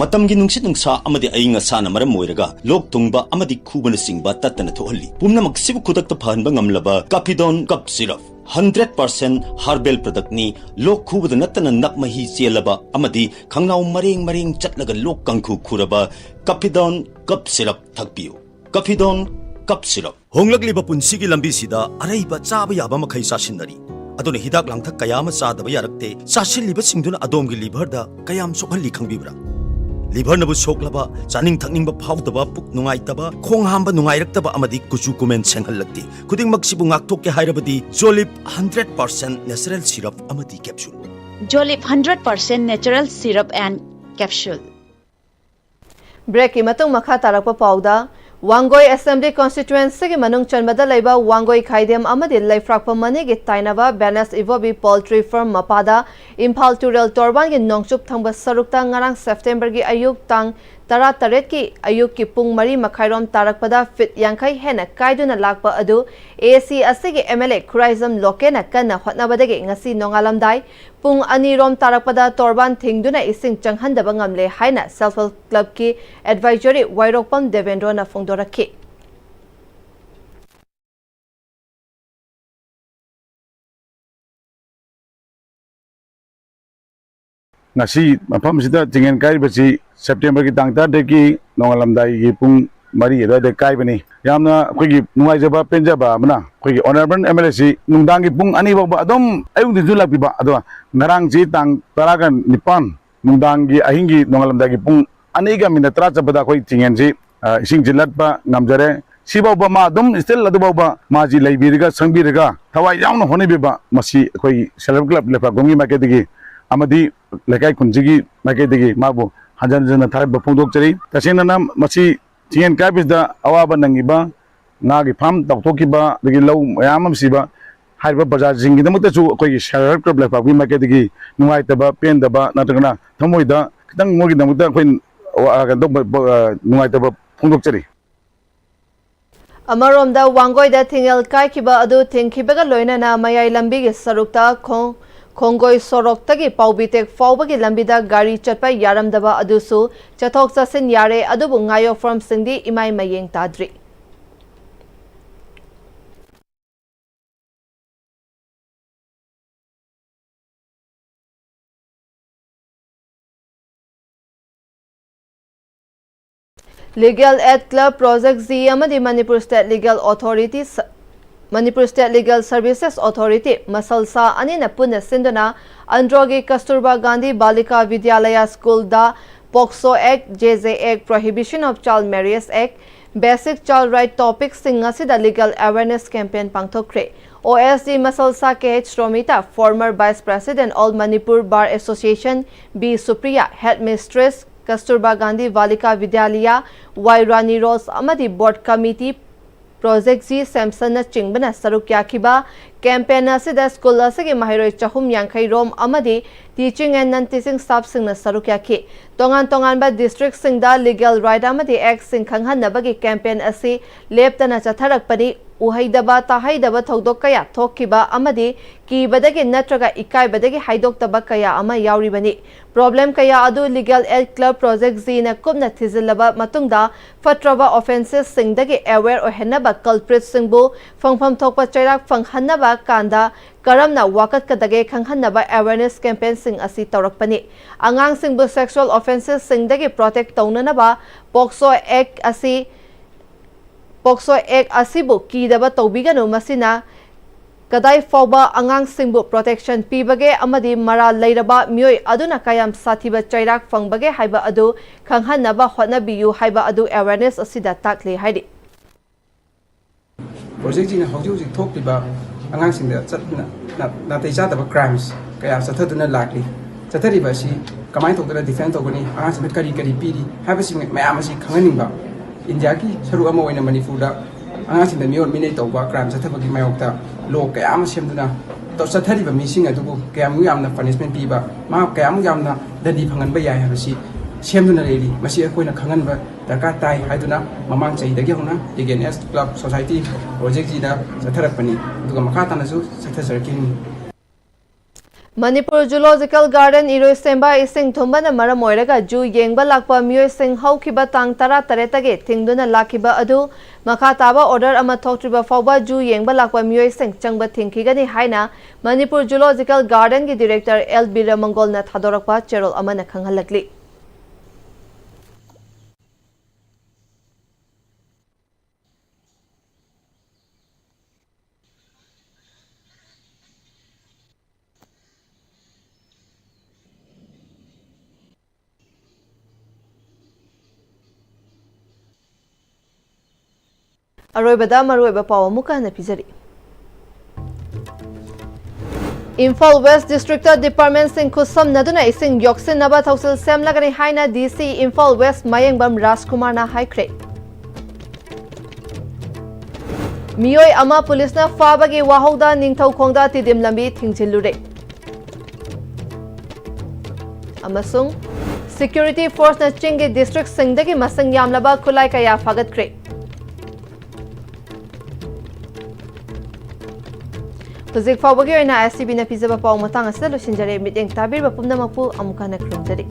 ꯃꯇꯝꯒꯤ ꯅꯨꯡꯁꯤꯠ ꯅꯨꯡꯁꯥ ꯑꯃꯗꯤ ꯑꯏꯪ ꯑꯁꯥꯅ ꯃꯔꯝ ꯑꯣꯏꯔꯒ ꯂꯣꯛ ꯊꯨꯡꯕ ꯑꯃꯗꯤ ꯈꯨꯕꯅꯆꯤꯡꯕ ꯇꯠꯇꯅ ꯊꯣꯛꯍꯜꯂꯤ꯫ ꯄꯨꯝꯅꯃꯛꯁꯤꯕꯨ ꯈꯨꯗꯛꯇ ꯐꯍꯟꯕ ꯉꯝꯂꯕ Caphidone Cough Syrup, hundred percent herbal productꯅꯤ꯫ ꯂꯣꯛ ꯈꯨꯕꯗ ꯅꯠꯇꯅ ꯅꯞ ꯃꯍꯤ ꯆꯦꯜꯂꯕ ꯑꯃꯗꯤ ꯈꯪꯅꯥꯎ ꯃꯔꯦꯡ ꯃꯔꯦꯡ ꯆꯠꯂꯒ ꯂꯣꯛ ꯀꯥꯡꯈꯨ ꯈꯨꯔꯕ Caphidone Cough Syrup ꯊꯛꯄꯤꯌꯨ꯫ Caphidone Cough Syrup꯫ ꯍꯣꯡꯂꯛꯂꯤꯕ ꯄꯨꯟꯁꯤꯒꯤ ꯂꯝꯕꯤꯁꯤꯗ ꯑꯔꯩꯕ ꯆꯥꯕ ꯌꯥꯕ ꯃꯈꯩ ꯆꯥꯁꯤꯟꯅꯔꯤ꯫ ꯑꯗꯨꯅ ꯍꯤꯗꯥꯛ ꯂꯥꯡꯊꯛ ꯀꯌꯥ ꯑꯃ ꯆꯥꯗꯕ ꯌꯥꯔꯛꯇꯦ꯫ ꯆꯥꯁꯤꯜꯂꯤꯕꯁꯤꯡꯗꯨꯅ ꯑꯗꯣꯝꯒꯤ liverꯗ ꯀꯌꯥꯝ ꯁꯣꯛꯍꯜꯂꯤ ꯈꯪꯕꯤꯕ꯭ꯔꯥ? Liverꯅꯕꯨ ꯁꯣꯛꯂꯕ, ꯆꯥꯅꯤꯡ ꯊꯛꯅꯤꯡꯕ ꯐꯥꯎꯗꯕ, ꯄꯨꯛ ꯅꯨꯡꯉꯥꯏꯇꯕ, ꯈꯣꯡ ꯍꯥꯝꯕ ꯅꯨꯡꯉꯥꯏꯔꯛꯇꯕ ꯑꯃꯗꯤ ꯀꯨꯆꯨ ꯀꯨꯃꯦꯟ ꯁꯦꯡꯍꯜꯂꯛꯇꯦ꯫ ꯈꯨꯗꯤꯡꯃꯛꯁꯤꯕꯨ ꯉꯥꯛꯊꯣꯛꯀꯦ ꯍꯥꯏꯔꯕꯗꯤ Jolib hundred percent natural syrup ꯑꯃꯗꯤ capsule꯫ Jolib hundred percent natural syrup and capsule꯫ Breakꯀꯤ ꯃꯇꯨꯡ ꯃꯈꯥ ꯇꯥꯔꯛꯄ ꯄꯥꯎꯗ, ꯋꯥꯡꯒꯣꯏ Assembly Constituencyꯒꯤ ꯃꯅꯨꯡ ꯆꯟꯕꯗ ꯂꯩꯕ ꯋꯥꯡꯒꯣꯏ ꯈꯥꯏꯗꯦꯝ ꯑꯃꯗꯤ ꯂꯩꯐ꯭ꯔꯥꯛꯄꯝ ꯃꯅꯤꯒꯤ ꯇꯥꯏꯅꯕ Venus Ivobi Poultry Farm ꯃꯄꯥꯗ ꯏꯝꯐꯥꯜ ꯇꯨꯔꯦꯜ ꯇꯣꯔꯕꯥꯟꯒꯤ ꯅꯣꯡꯆꯨꯞ ꯊꯪꯕ ꯁꯔꯨꯛꯇ ꯉꯔꯥꯡ Septemberꯒꯤ ꯑꯌꯨꯛ ꯇꯥꯡ ꯇꯔꯥꯇꯔꯦꯠꯀꯤ ꯑꯌꯨꯛꯀꯤ ꯄꯨꯡ ꯃꯔꯤ ꯃꯈꯥꯏꯔꯣꯝ ꯇꯥꯔꯛꯄꯗ feet ꯌꯥꯡꯈꯩ ꯍꯦꯟꯅ ꯀꯥꯏꯗꯨꯅ ꯂꯥꯛꯄ ꯑꯗꯨ AC ꯑꯁꯤꯒꯤ MLA ꯈꯨꯔꯥꯏꯖꯝ ꯂꯣꯀꯦꯅ ꯀꯟꯅ ꯍꯣꯠꯅꯕꯗꯒꯤ ꯉꯁꯤ ꯅꯣꯡꯉꯥꯜꯂꯝꯗꯥꯏ ꯄꯨꯡ ꯑꯅꯤꯔꯣꯝ ꯇꯥꯔꯛꯄꯗ ꯇꯣꯔꯕꯥꯟ ꯊꯤꯡꯗꯨꯅ ꯏꯁꯤꯡ ꯆꯪꯍꯟꯗꯕ ꯉꯝꯂꯦ ꯍꯥꯏꯅ Self Help Clubꯀꯤ advisory ꯋꯥꯏꯔꯣꯛꯄꯝ ꯗꯦꯕꯦꯟꯗ꯭ꯔꯣꯅ ꯐꯣꯡꯗꯣꯔꯛꯈꯤ꯫ ꯉꯁꯤ ꯃꯐꯝꯁꯤꯗ ꯆꯤꯡꯌꯦꯟ ꯀꯥꯏꯔꯤꯕꯁꯤ ꯁꯦꯞꯇꯦꯝꯕꯔꯒꯤ ꯇꯥꯡ ꯇꯔꯥꯇꯔꯦꯠꯀꯤ ꯅꯣꯡꯉꯥꯜꯂꯝꯗꯥꯏꯒꯤ ꯄꯨꯡ ꯃꯔꯤ ꯑꯗꯨꯋꯥꯏꯗ ꯀꯥꯏꯕꯅꯤ꯫ ꯌꯥꯝꯅ ꯑꯩꯈꯣꯏꯒꯤ ꯅꯨꯡꯉꯥꯏꯖꯕ ꯄꯦꯟꯖꯕ ꯑꯃꯅ, ꯑꯩꯈꯣꯏꯒꯤ ꯑꯣꯅꯔꯦꯕꯜ ꯑꯦꯝ ꯑꯦꯜ ꯑꯦꯁꯤ ꯅꯨꯡꯗꯥꯡꯒꯤ ꯄꯨꯡ ꯑꯅꯤ ꯐꯥꯎꯕ ꯑꯗꯨꯝ ꯑꯌꯨꯛ ꯅꯨꯡꯊꯤꯜꯁꯨ ꯂꯥꯛꯄꯤꯕ꯫ ꯑꯗꯣ ꯉꯔꯥꯡꯁꯤ ꯇꯥꯡ ꯇꯔꯥꯒ ꯅꯤꯄꯥꯟ ꯅꯨꯡꯗꯥꯡꯒꯤ ꯑꯍꯤꯡꯒꯤ ꯅꯣꯡꯉꯥꯜꯂꯝꯗꯥꯏꯒꯤ ꯄꯨꯡ ꯑꯅꯤꯒ ꯃꯤꯅꯠ ꯇꯔꯥ ꯆꯠꯄꯗ ꯑꯩꯈꯣꯏ ꯆꯤꯡꯌꯦꯟꯁꯤ, ꯑ, ꯏꯁꯤꯡꯁꯤ ꯂꯠꯄ ꯉꯝꯖꯔꯦ꯫ ꯁꯤꯐꯥꯎꯕ ꯃꯥ ꯑꯗꯨꯝ still ꯑꯗꯨꯐꯥꯎꯕ ꯃꯥꯁꯤ ꯂꯩꯕꯤꯔꯒ ꯁꯪꯕꯤꯔꯒ ꯊꯋꯥꯏ ꯌꯥꯎꯅ ꯍꯣꯠꯅꯕꯤꯕ, ꯃꯁꯤ ꯑꯩꯈꯣꯏ self help club ꯂꯩꯄꯥꯛꯈꯣꯝꯒꯤ ꯃꯥꯏꯀꯩꯗꯒꯤ ꯑꯃꯗꯤ ꯂꯩꯀꯥꯏ ꯈꯨꯟꯁꯤꯒꯤ ꯃꯥꯏꯀꯩꯗꯒꯤ ꯃꯥꯕꯨ ꯍꯟꯖꯟ ꯍꯟꯖꯟꯅ ꯊꯥꯒꯠꯄ ꯐꯣꯡꯗꯣꯛꯆꯔꯤ꯫ ꯇꯁꯦꯡꯅꯅ ꯃꯁꯤ ꯆꯤꯡꯌꯦꯟ ꯀꯥꯏꯕꯁꯤꯗ ꯑꯋꯥꯕ ꯅꯪꯉꯤꯕ, ꯉꯥꯒꯤ ꯐꯥꯔꯝ ꯇꯥꯎꯊꯣꯛꯈꯤꯕ, ꯑꯗꯒꯤ ꯂꯧ ꯃꯌꯥꯝ ꯑꯃ ꯁꯤꯕ, ꯍꯥꯏꯔꯤꯕ ꯄ꯭ꯔꯖꯥꯁꯤꯡꯒꯤꯗꯃꯛꯇꯁꯨ ꯑꯩꯈꯣꯏꯒꯤ self help club ꯂꯩꯄꯥꯛꯈꯣꯝꯒꯤ ꯃꯥꯏꯀꯩꯗꯒꯤ ꯅꯨꯡꯉꯥꯏꯇꯕ, ꯄꯦꯟꯗꯕ ꯅꯠꯇ꯭ꯔꯒꯅ ꯊꯃꯣꯏꯗ ꯈꯤꯇꯪ ꯃꯣꯏꯒꯤꯗꯃꯛꯇ ꯑꯩꯈꯣꯏ, ꯑ, ꯀꯩꯅꯣ ꯇꯧꯕ, ꯑ, ꯅꯨꯡꯉꯥꯏꯇꯕ ꯐꯣꯡꯗꯣꯛꯆꯔꯤ꯫ ꯑꯃꯔꯣꯝꯗ, ꯋꯥꯡꯒꯣꯏꯗ ꯊꯤꯡꯉꯦꯜ ꯀꯥꯏꯈꯤꯕ ꯑꯗꯨ ꯊꯤꯡꯈꯤꯕꯒ ꯂꯣꯏꯅꯅ ꯃꯌꯥꯏ ꯂꯝꯕꯤꯒꯤ ꯁꯔꯨꯛꯇ ꯈꯣꯡ-, ꯈꯣꯡꯒꯣꯏ ꯁꯣꯔꯣꯛꯇꯒꯤ ꯄꯥꯎꯕꯤꯇꯦꯛ ꯐꯥꯎꯕꯒꯤ ꯂꯝꯕꯤꯗ ꯒꯥꯔꯤ ꯆꯠꯄ ꯌꯥꯔꯝꯗꯕ ꯑꯗꯨꯁꯨ ꯆꯠꯊꯣꯛ ꯆꯠꯁꯤꯟ ꯌꯥꯔꯦ, ꯑꯗꯨꯕꯨ ꯉꯥꯌꯣꯛꯐꯝꯁꯤꯡꯗꯤ ꯏꯃꯥꯏ ꯃꯌꯦꯡ ꯇꯥꯗ꯭ꯔꯤ꯫ Legal Aid Club, Project Z ꯑꯃꯗꯤ Manipur State Legal Authority ꯁ-, Manipur State Legal Services Authority, ꯃꯁꯜꯁꯥ ꯑꯅꯤꯅ ꯄꯨꯟꯅ ꯁꯤꯟꯗꯨꯅ ꯑꯟꯗ꯭ꯔꯣꯒꯤ ꯀꯁꯇꯨꯔꯕꯥ ꯒꯥꯟꯙꯤ ꯕꯥꯂꯤꯀꯥ ꯕꯤꯗ꯭ꯌꯥꯂꯌꯥ ꯁ꯭ꯀꯨꯜꯗ POCSO Act, JJ Act, Prohibition of Child Marriage Act, Basic Child Right topic ꯁꯤꯡ ꯑꯁꯤꯗ legal awareness campaign ꯄꯥꯡꯊꯣꯛꯈ꯭ꯔꯦ꯫ OSD ꯃꯁꯜꯁꯥ Kh Romita, former Vice President All Manipur Bar Association, B Supriya, Headmistress ꯀꯁꯇꯨꯔꯕꯥ Gandhi ꯕꯥꯂꯤꯀꯥ ꯕꯤꯗ꯭ꯌꯥꯂꯌꯥ, Y ꯔꯥꯅꯤ ꯔꯣꯁ ꯑꯃꯗꯤ Board Committee, Project Z ꯁꯦꯝꯁꯟꯅꯆꯤꯡꯕꯅ ꯁꯔꯨꯛ ꯌꯥꯈꯤꯕ campaign ꯑꯁꯤꯗ school ꯑꯁꯤꯒꯤ ꯃꯍꯩꯔꯣꯏ ꯆꯍꯨꯝ ꯌꯥꯡꯈꯩ ꯔꯣꯝ ꯑꯃꯗꯤ teaching and non-teaching staff ꯁꯤꯡꯅ ꯁꯔꯨꯛ ꯌꯥꯈꯤ꯫ ꯇꯣꯉꯥꯟ ꯇꯣꯉꯥꯟꯕ district ꯁꯤꯡꯗ legal right ꯑꯃꯗꯤ act ꯁꯤꯡ ꯈꯪꯍꯟꯅꯕꯒꯤ campaign ꯑꯁꯤ ꯂꯦꯞꯇꯅ ꯆꯠꯊꯔꯛꯄꯅꯤ꯫ ꯎꯍꯩꯗꯕ ꯇꯥꯍꯩꯗꯕ ꯊꯧꯗꯣꯛ ꯀꯌꯥ ꯊꯣꯛꯈꯤꯕ ꯑꯃꯗꯤ ꯀꯤꯕꯗꯒꯤ ꯅꯠꯇ꯭ꯔꯒ ꯏꯀꯥꯏꯕꯗꯒꯤ ꯍꯥꯏꯗꯣꯛꯇꯕ ꯀꯌꯥ ꯑꯃ ꯌꯥꯎꯔꯤꯕꯅꯤ꯫ Problem ꯀꯌꯥ ꯑꯗꯨ Legal Aid Club Project Gꯅ ꯀꯨꯞꯅ ꯊꯤꯖꯤꯜꯂꯕ ꯃꯇꯨꯡꯗ ꯐꯠꯇ꯭ꯔꯕ offences ꯁꯤꯡꯗꯒꯤ aware ꯑꯣꯏꯍꯟꯅꯕ culprit ꯁꯤꯡꯕꯨ ꯐꯪꯐꯝ ꯊꯣꯛꯄ ꯆꯩꯔꯥꯛ ꯐꯪꯍꯟꯅꯕ ꯀꯥꯟꯗ ꯀꯔꯝꯅ ꯋꯥꯀꯠꯀꯗꯒꯦ ꯈꯪꯍꯟꯅꯕ awareness campaign ꯁꯤꯡ ꯑꯁꯤ ꯇꯧꯔꯛꯄꯅꯤ꯫ ꯑꯉꯥꯡꯁꯤꯡꯕꯨ sexual offences ꯁꯤꯡꯗꯒꯤ protect ꯇꯧꯅꯅꯕ POCSO Act ꯑꯁꯤ, POCSO Act ꯑꯁꯤꯕꯨ ꯀꯤꯗꯕ ꯇꯧꯕꯤꯒꯅꯨ, ꯃꯁꯤꯅ ꯀꯗꯥꯏ ꯐꯥꯎꯕ ꯑꯉꯥꯡꯁꯤꯡꯕꯨ protection ꯄꯤꯕꯒꯦ ꯑꯃꯗꯤ ꯃꯔꯥꯜ ꯂꯩꯔꯕ ꯃꯤꯑꯣꯏ ꯑꯗꯨꯅ ꯀꯌꯥꯝ ꯁꯥꯊꯤꯕ ꯆꯩꯔꯥꯛ ꯐꯪꯕꯒꯦ ꯍꯥꯏꯕ ꯑꯗꯨ ꯈꯪꯍꯟꯅꯕ ꯍꯣꯠꯅꯕꯤꯌꯨ ꯍꯥꯏꯕ ꯑꯗꯨ awareness ꯑꯁꯤꯗ ꯇꯥꯛꯂꯤ ꯍꯥꯏꯔꯤ꯫ Project Gꯅ ꯍꯧꯖꯤꯛ ꯍꯧꯖꯤꯛ ꯊꯣꯛꯂꯤꯕ ꯑꯉꯥꯡꯁꯤꯡꯗ ꯆꯠꯅ-, ꯅꯥ-, ꯅꯥꯇꯩ ꯆꯥꯗꯕ crimes ꯀꯌꯥ ꯆꯠꯊꯗꯨꯅ ꯂꯥꯛꯂꯤ꯫ ꯆꯠꯊꯔꯤꯕ ꯑꯁꯤ ꯀꯃꯥꯏꯅ ꯇꯧꯗꯅ defend ꯇꯧꯒꯅꯤ, ꯑꯉꯥꯡꯁꯤꯡꯗ ꯀꯔꯤ ꯀꯔꯤ ꯄꯤꯔꯤ ꯍꯥꯏꯕꯁꯤꯡ ꯃꯌꯥꯝ ꯑꯁꯤ ꯈꯪꯍꯟꯅꯤꯡꯕ꯫ ꯏꯟꯗꯤꯌꯥꯒꯤ ꯁꯔꯨꯛ ꯑꯃ ꯑꯣꯏꯅ ꯃꯅꯤꯄꯨꯔꯗ ꯑꯉꯥꯡꯁꯤꯡꯗ ꯃꯤꯑꯣꯠ ꯃꯤꯅꯩ ꯇꯧꯕ, crime ꯆꯠꯊꯕꯒꯤ ꯃꯥꯌꯣꯛꯇ law ꯀꯌꯥ ꯑꯃ ꯁꯦꯝꯗꯨꯅ ꯇꯧ-, ꯆꯠꯊꯔꯤꯕ ꯃꯤꯁꯤꯡ ꯑꯗꯨꯕꯨ ꯀꯌꯥꯃꯨꯛ ꯌꯥꯝꯅ punishment ꯄꯤꯕ, ꯃꯍꯥꯛ ꯀꯌꯥꯃꯨꯛ ꯌꯥꯝꯅ ꯗꯟꯗꯤ ꯐꯪꯍꯟꯕ ꯌꯥꯏ ꯍꯥꯏꯕꯁꯤ ꯁꯦꯝꯗꯨꯅ ꯂꯩꯔꯤ꯫ ꯃꯁꯤ ꯑꯩꯈꯣꯏꯅ ꯈꯪꯍꯟꯕ ꯗꯔꯀꯥꯔ ꯇꯥꯏ ꯍꯥꯏꯗꯨꯅ ꯃꯃꯥꯡ ꯆꯍꯤꯗꯒꯤ ꯍꯧꯅ Legal Aid Club Society Project Gꯗ ꯆꯠꯊꯔꯛꯄꯅꯤ, ꯑꯗꯨꯒ ꯃꯈꯥ ꯇꯥꯅꯁꯨ ꯆꯠꯊꯖꯔꯛꯈꯤꯅꯤ꯫ ꯃꯅꯤꯄꯨꯔ Zoological Garden ꯏꯔꯣꯏꯁꯦꯝꯕ ꯏꯁꯤꯡ ꯊꯨꯝꯕꯅ ꯃꯔꯝ ꯑꯣꯏꯔꯒ zoo ꯌꯦꯡꯕ ꯂꯥꯛꯄ ꯃꯤꯑꯣꯏꯁꯤꯡ ꯍꯧꯈꯤꯕ ꯇꯥꯡ ꯇꯔꯥ ꯇꯔꯦꯠꯇꯒꯤ ꯊꯤꯡꯗꯨꯅ ꯂꯥꯛꯈꯤꯕ ꯑꯗꯨ ꯃꯈꯥ ꯇꯥꯕ order ꯑꯃ ꯊꯣꯛꯇ꯭ꯔꯤꯕ ꯐꯥꯎꯕ zoo ꯌꯦꯡꯕ ꯂꯥꯛꯄ ꯃꯤꯑꯣꯏꯁꯤꯡ ꯆꯪꯕ ꯊꯤꯡꯈꯤꯒꯅꯤ ꯍꯥꯏꯅ ꯃꯅꯤꯄꯨꯔ Zoological Gardenꯒꯤ director ꯑꯦꯜ ꯕꯤꯔꯃꯪꯒꯣꯜꯅ ꯊꯥꯗꯣꯔꯛꯄ ꯆꯦꯔꯣꯜ ꯑꯃꯅ ꯈꯪꯍꯜꯂꯛꯂꯤ꯫ ꯑꯔꯣꯏꯕꯗ ꯃꯔꯨꯑꯣꯏꯕ ꯄꯥꯎ ꯑꯃꯨꯛꯀ ꯍꯟꯅ ꯄꯤꯖꯔꯤ꯫ ꯏꯝꯐꯥꯜ West Districtꯇ departmentꯁꯤꯡ ꯈꯨꯠꯁꯝꯅꯗꯨꯅ ꯏꯁꯤꯡ ꯌꯣꯛꯁꯤꯟꯅꯕ ꯊꯧꯁꯤꯜ ꯁꯦꯝꯂꯒꯅꯤ ꯍꯥꯏꯅ D C ꯏꯝꯐꯥꯜ West ꯃꯌꯦꯡꯕꯝ ꯔꯥꯖꯀꯨꯃꯥꯔꯅ ꯍꯥꯏꯈ꯭ꯔꯦ꯫ ꯃꯤꯑꯣꯏ ꯑꯃ ꯄꯨꯂꯤꯁꯅ ꯐꯥꯕꯒꯤ ꯋꯥꯍꯧꯗ ꯅꯤꯡꯊꯧꯈꯣꯡꯗ ꯇꯤꯗꯤꯝ ꯂꯝꯕꯤ ꯊꯤꯡꯖꯤꯜꯂꯨꯔꯦ꯫ ꯑꯃꯁꯨꯡ security forceꯅ ꯆꯤꯡꯒꯤ districtꯁꯤꯡꯗꯒꯤ ꯃꯁꯤꯡ ꯌꯥꯝꯂꯕ ꯈꯨꯠꯂꯥꯏ ꯀꯌꯥ ꯐꯥꯒꯠꯈ꯭ꯔꯦ꯫ ꯍꯧꯖꯤꯛ ꯐꯥꯎꯕꯒꯤ ꯑꯣꯏꯅ ꯑꯦꯁ ꯇꯤ ꯚꯤꯅ ꯄꯤꯖꯕ ꯄꯥꯎ ꯃꯇꯥꯡ ꯑꯁꯤꯗ ꯂꯣꯏꯁꯤꯟꯖꯔꯦ꯫ ꯃꯤꯠꯌꯦꯡ ꯇꯥꯕꯤꯔꯤꯕ ꯄꯨꯝꯅꯃꯛꯄꯨ ꯑꯃꯨꯛ ꯍꯟꯅ ꯈꯨꯔꯨꯝꯖꯔꯤ꯫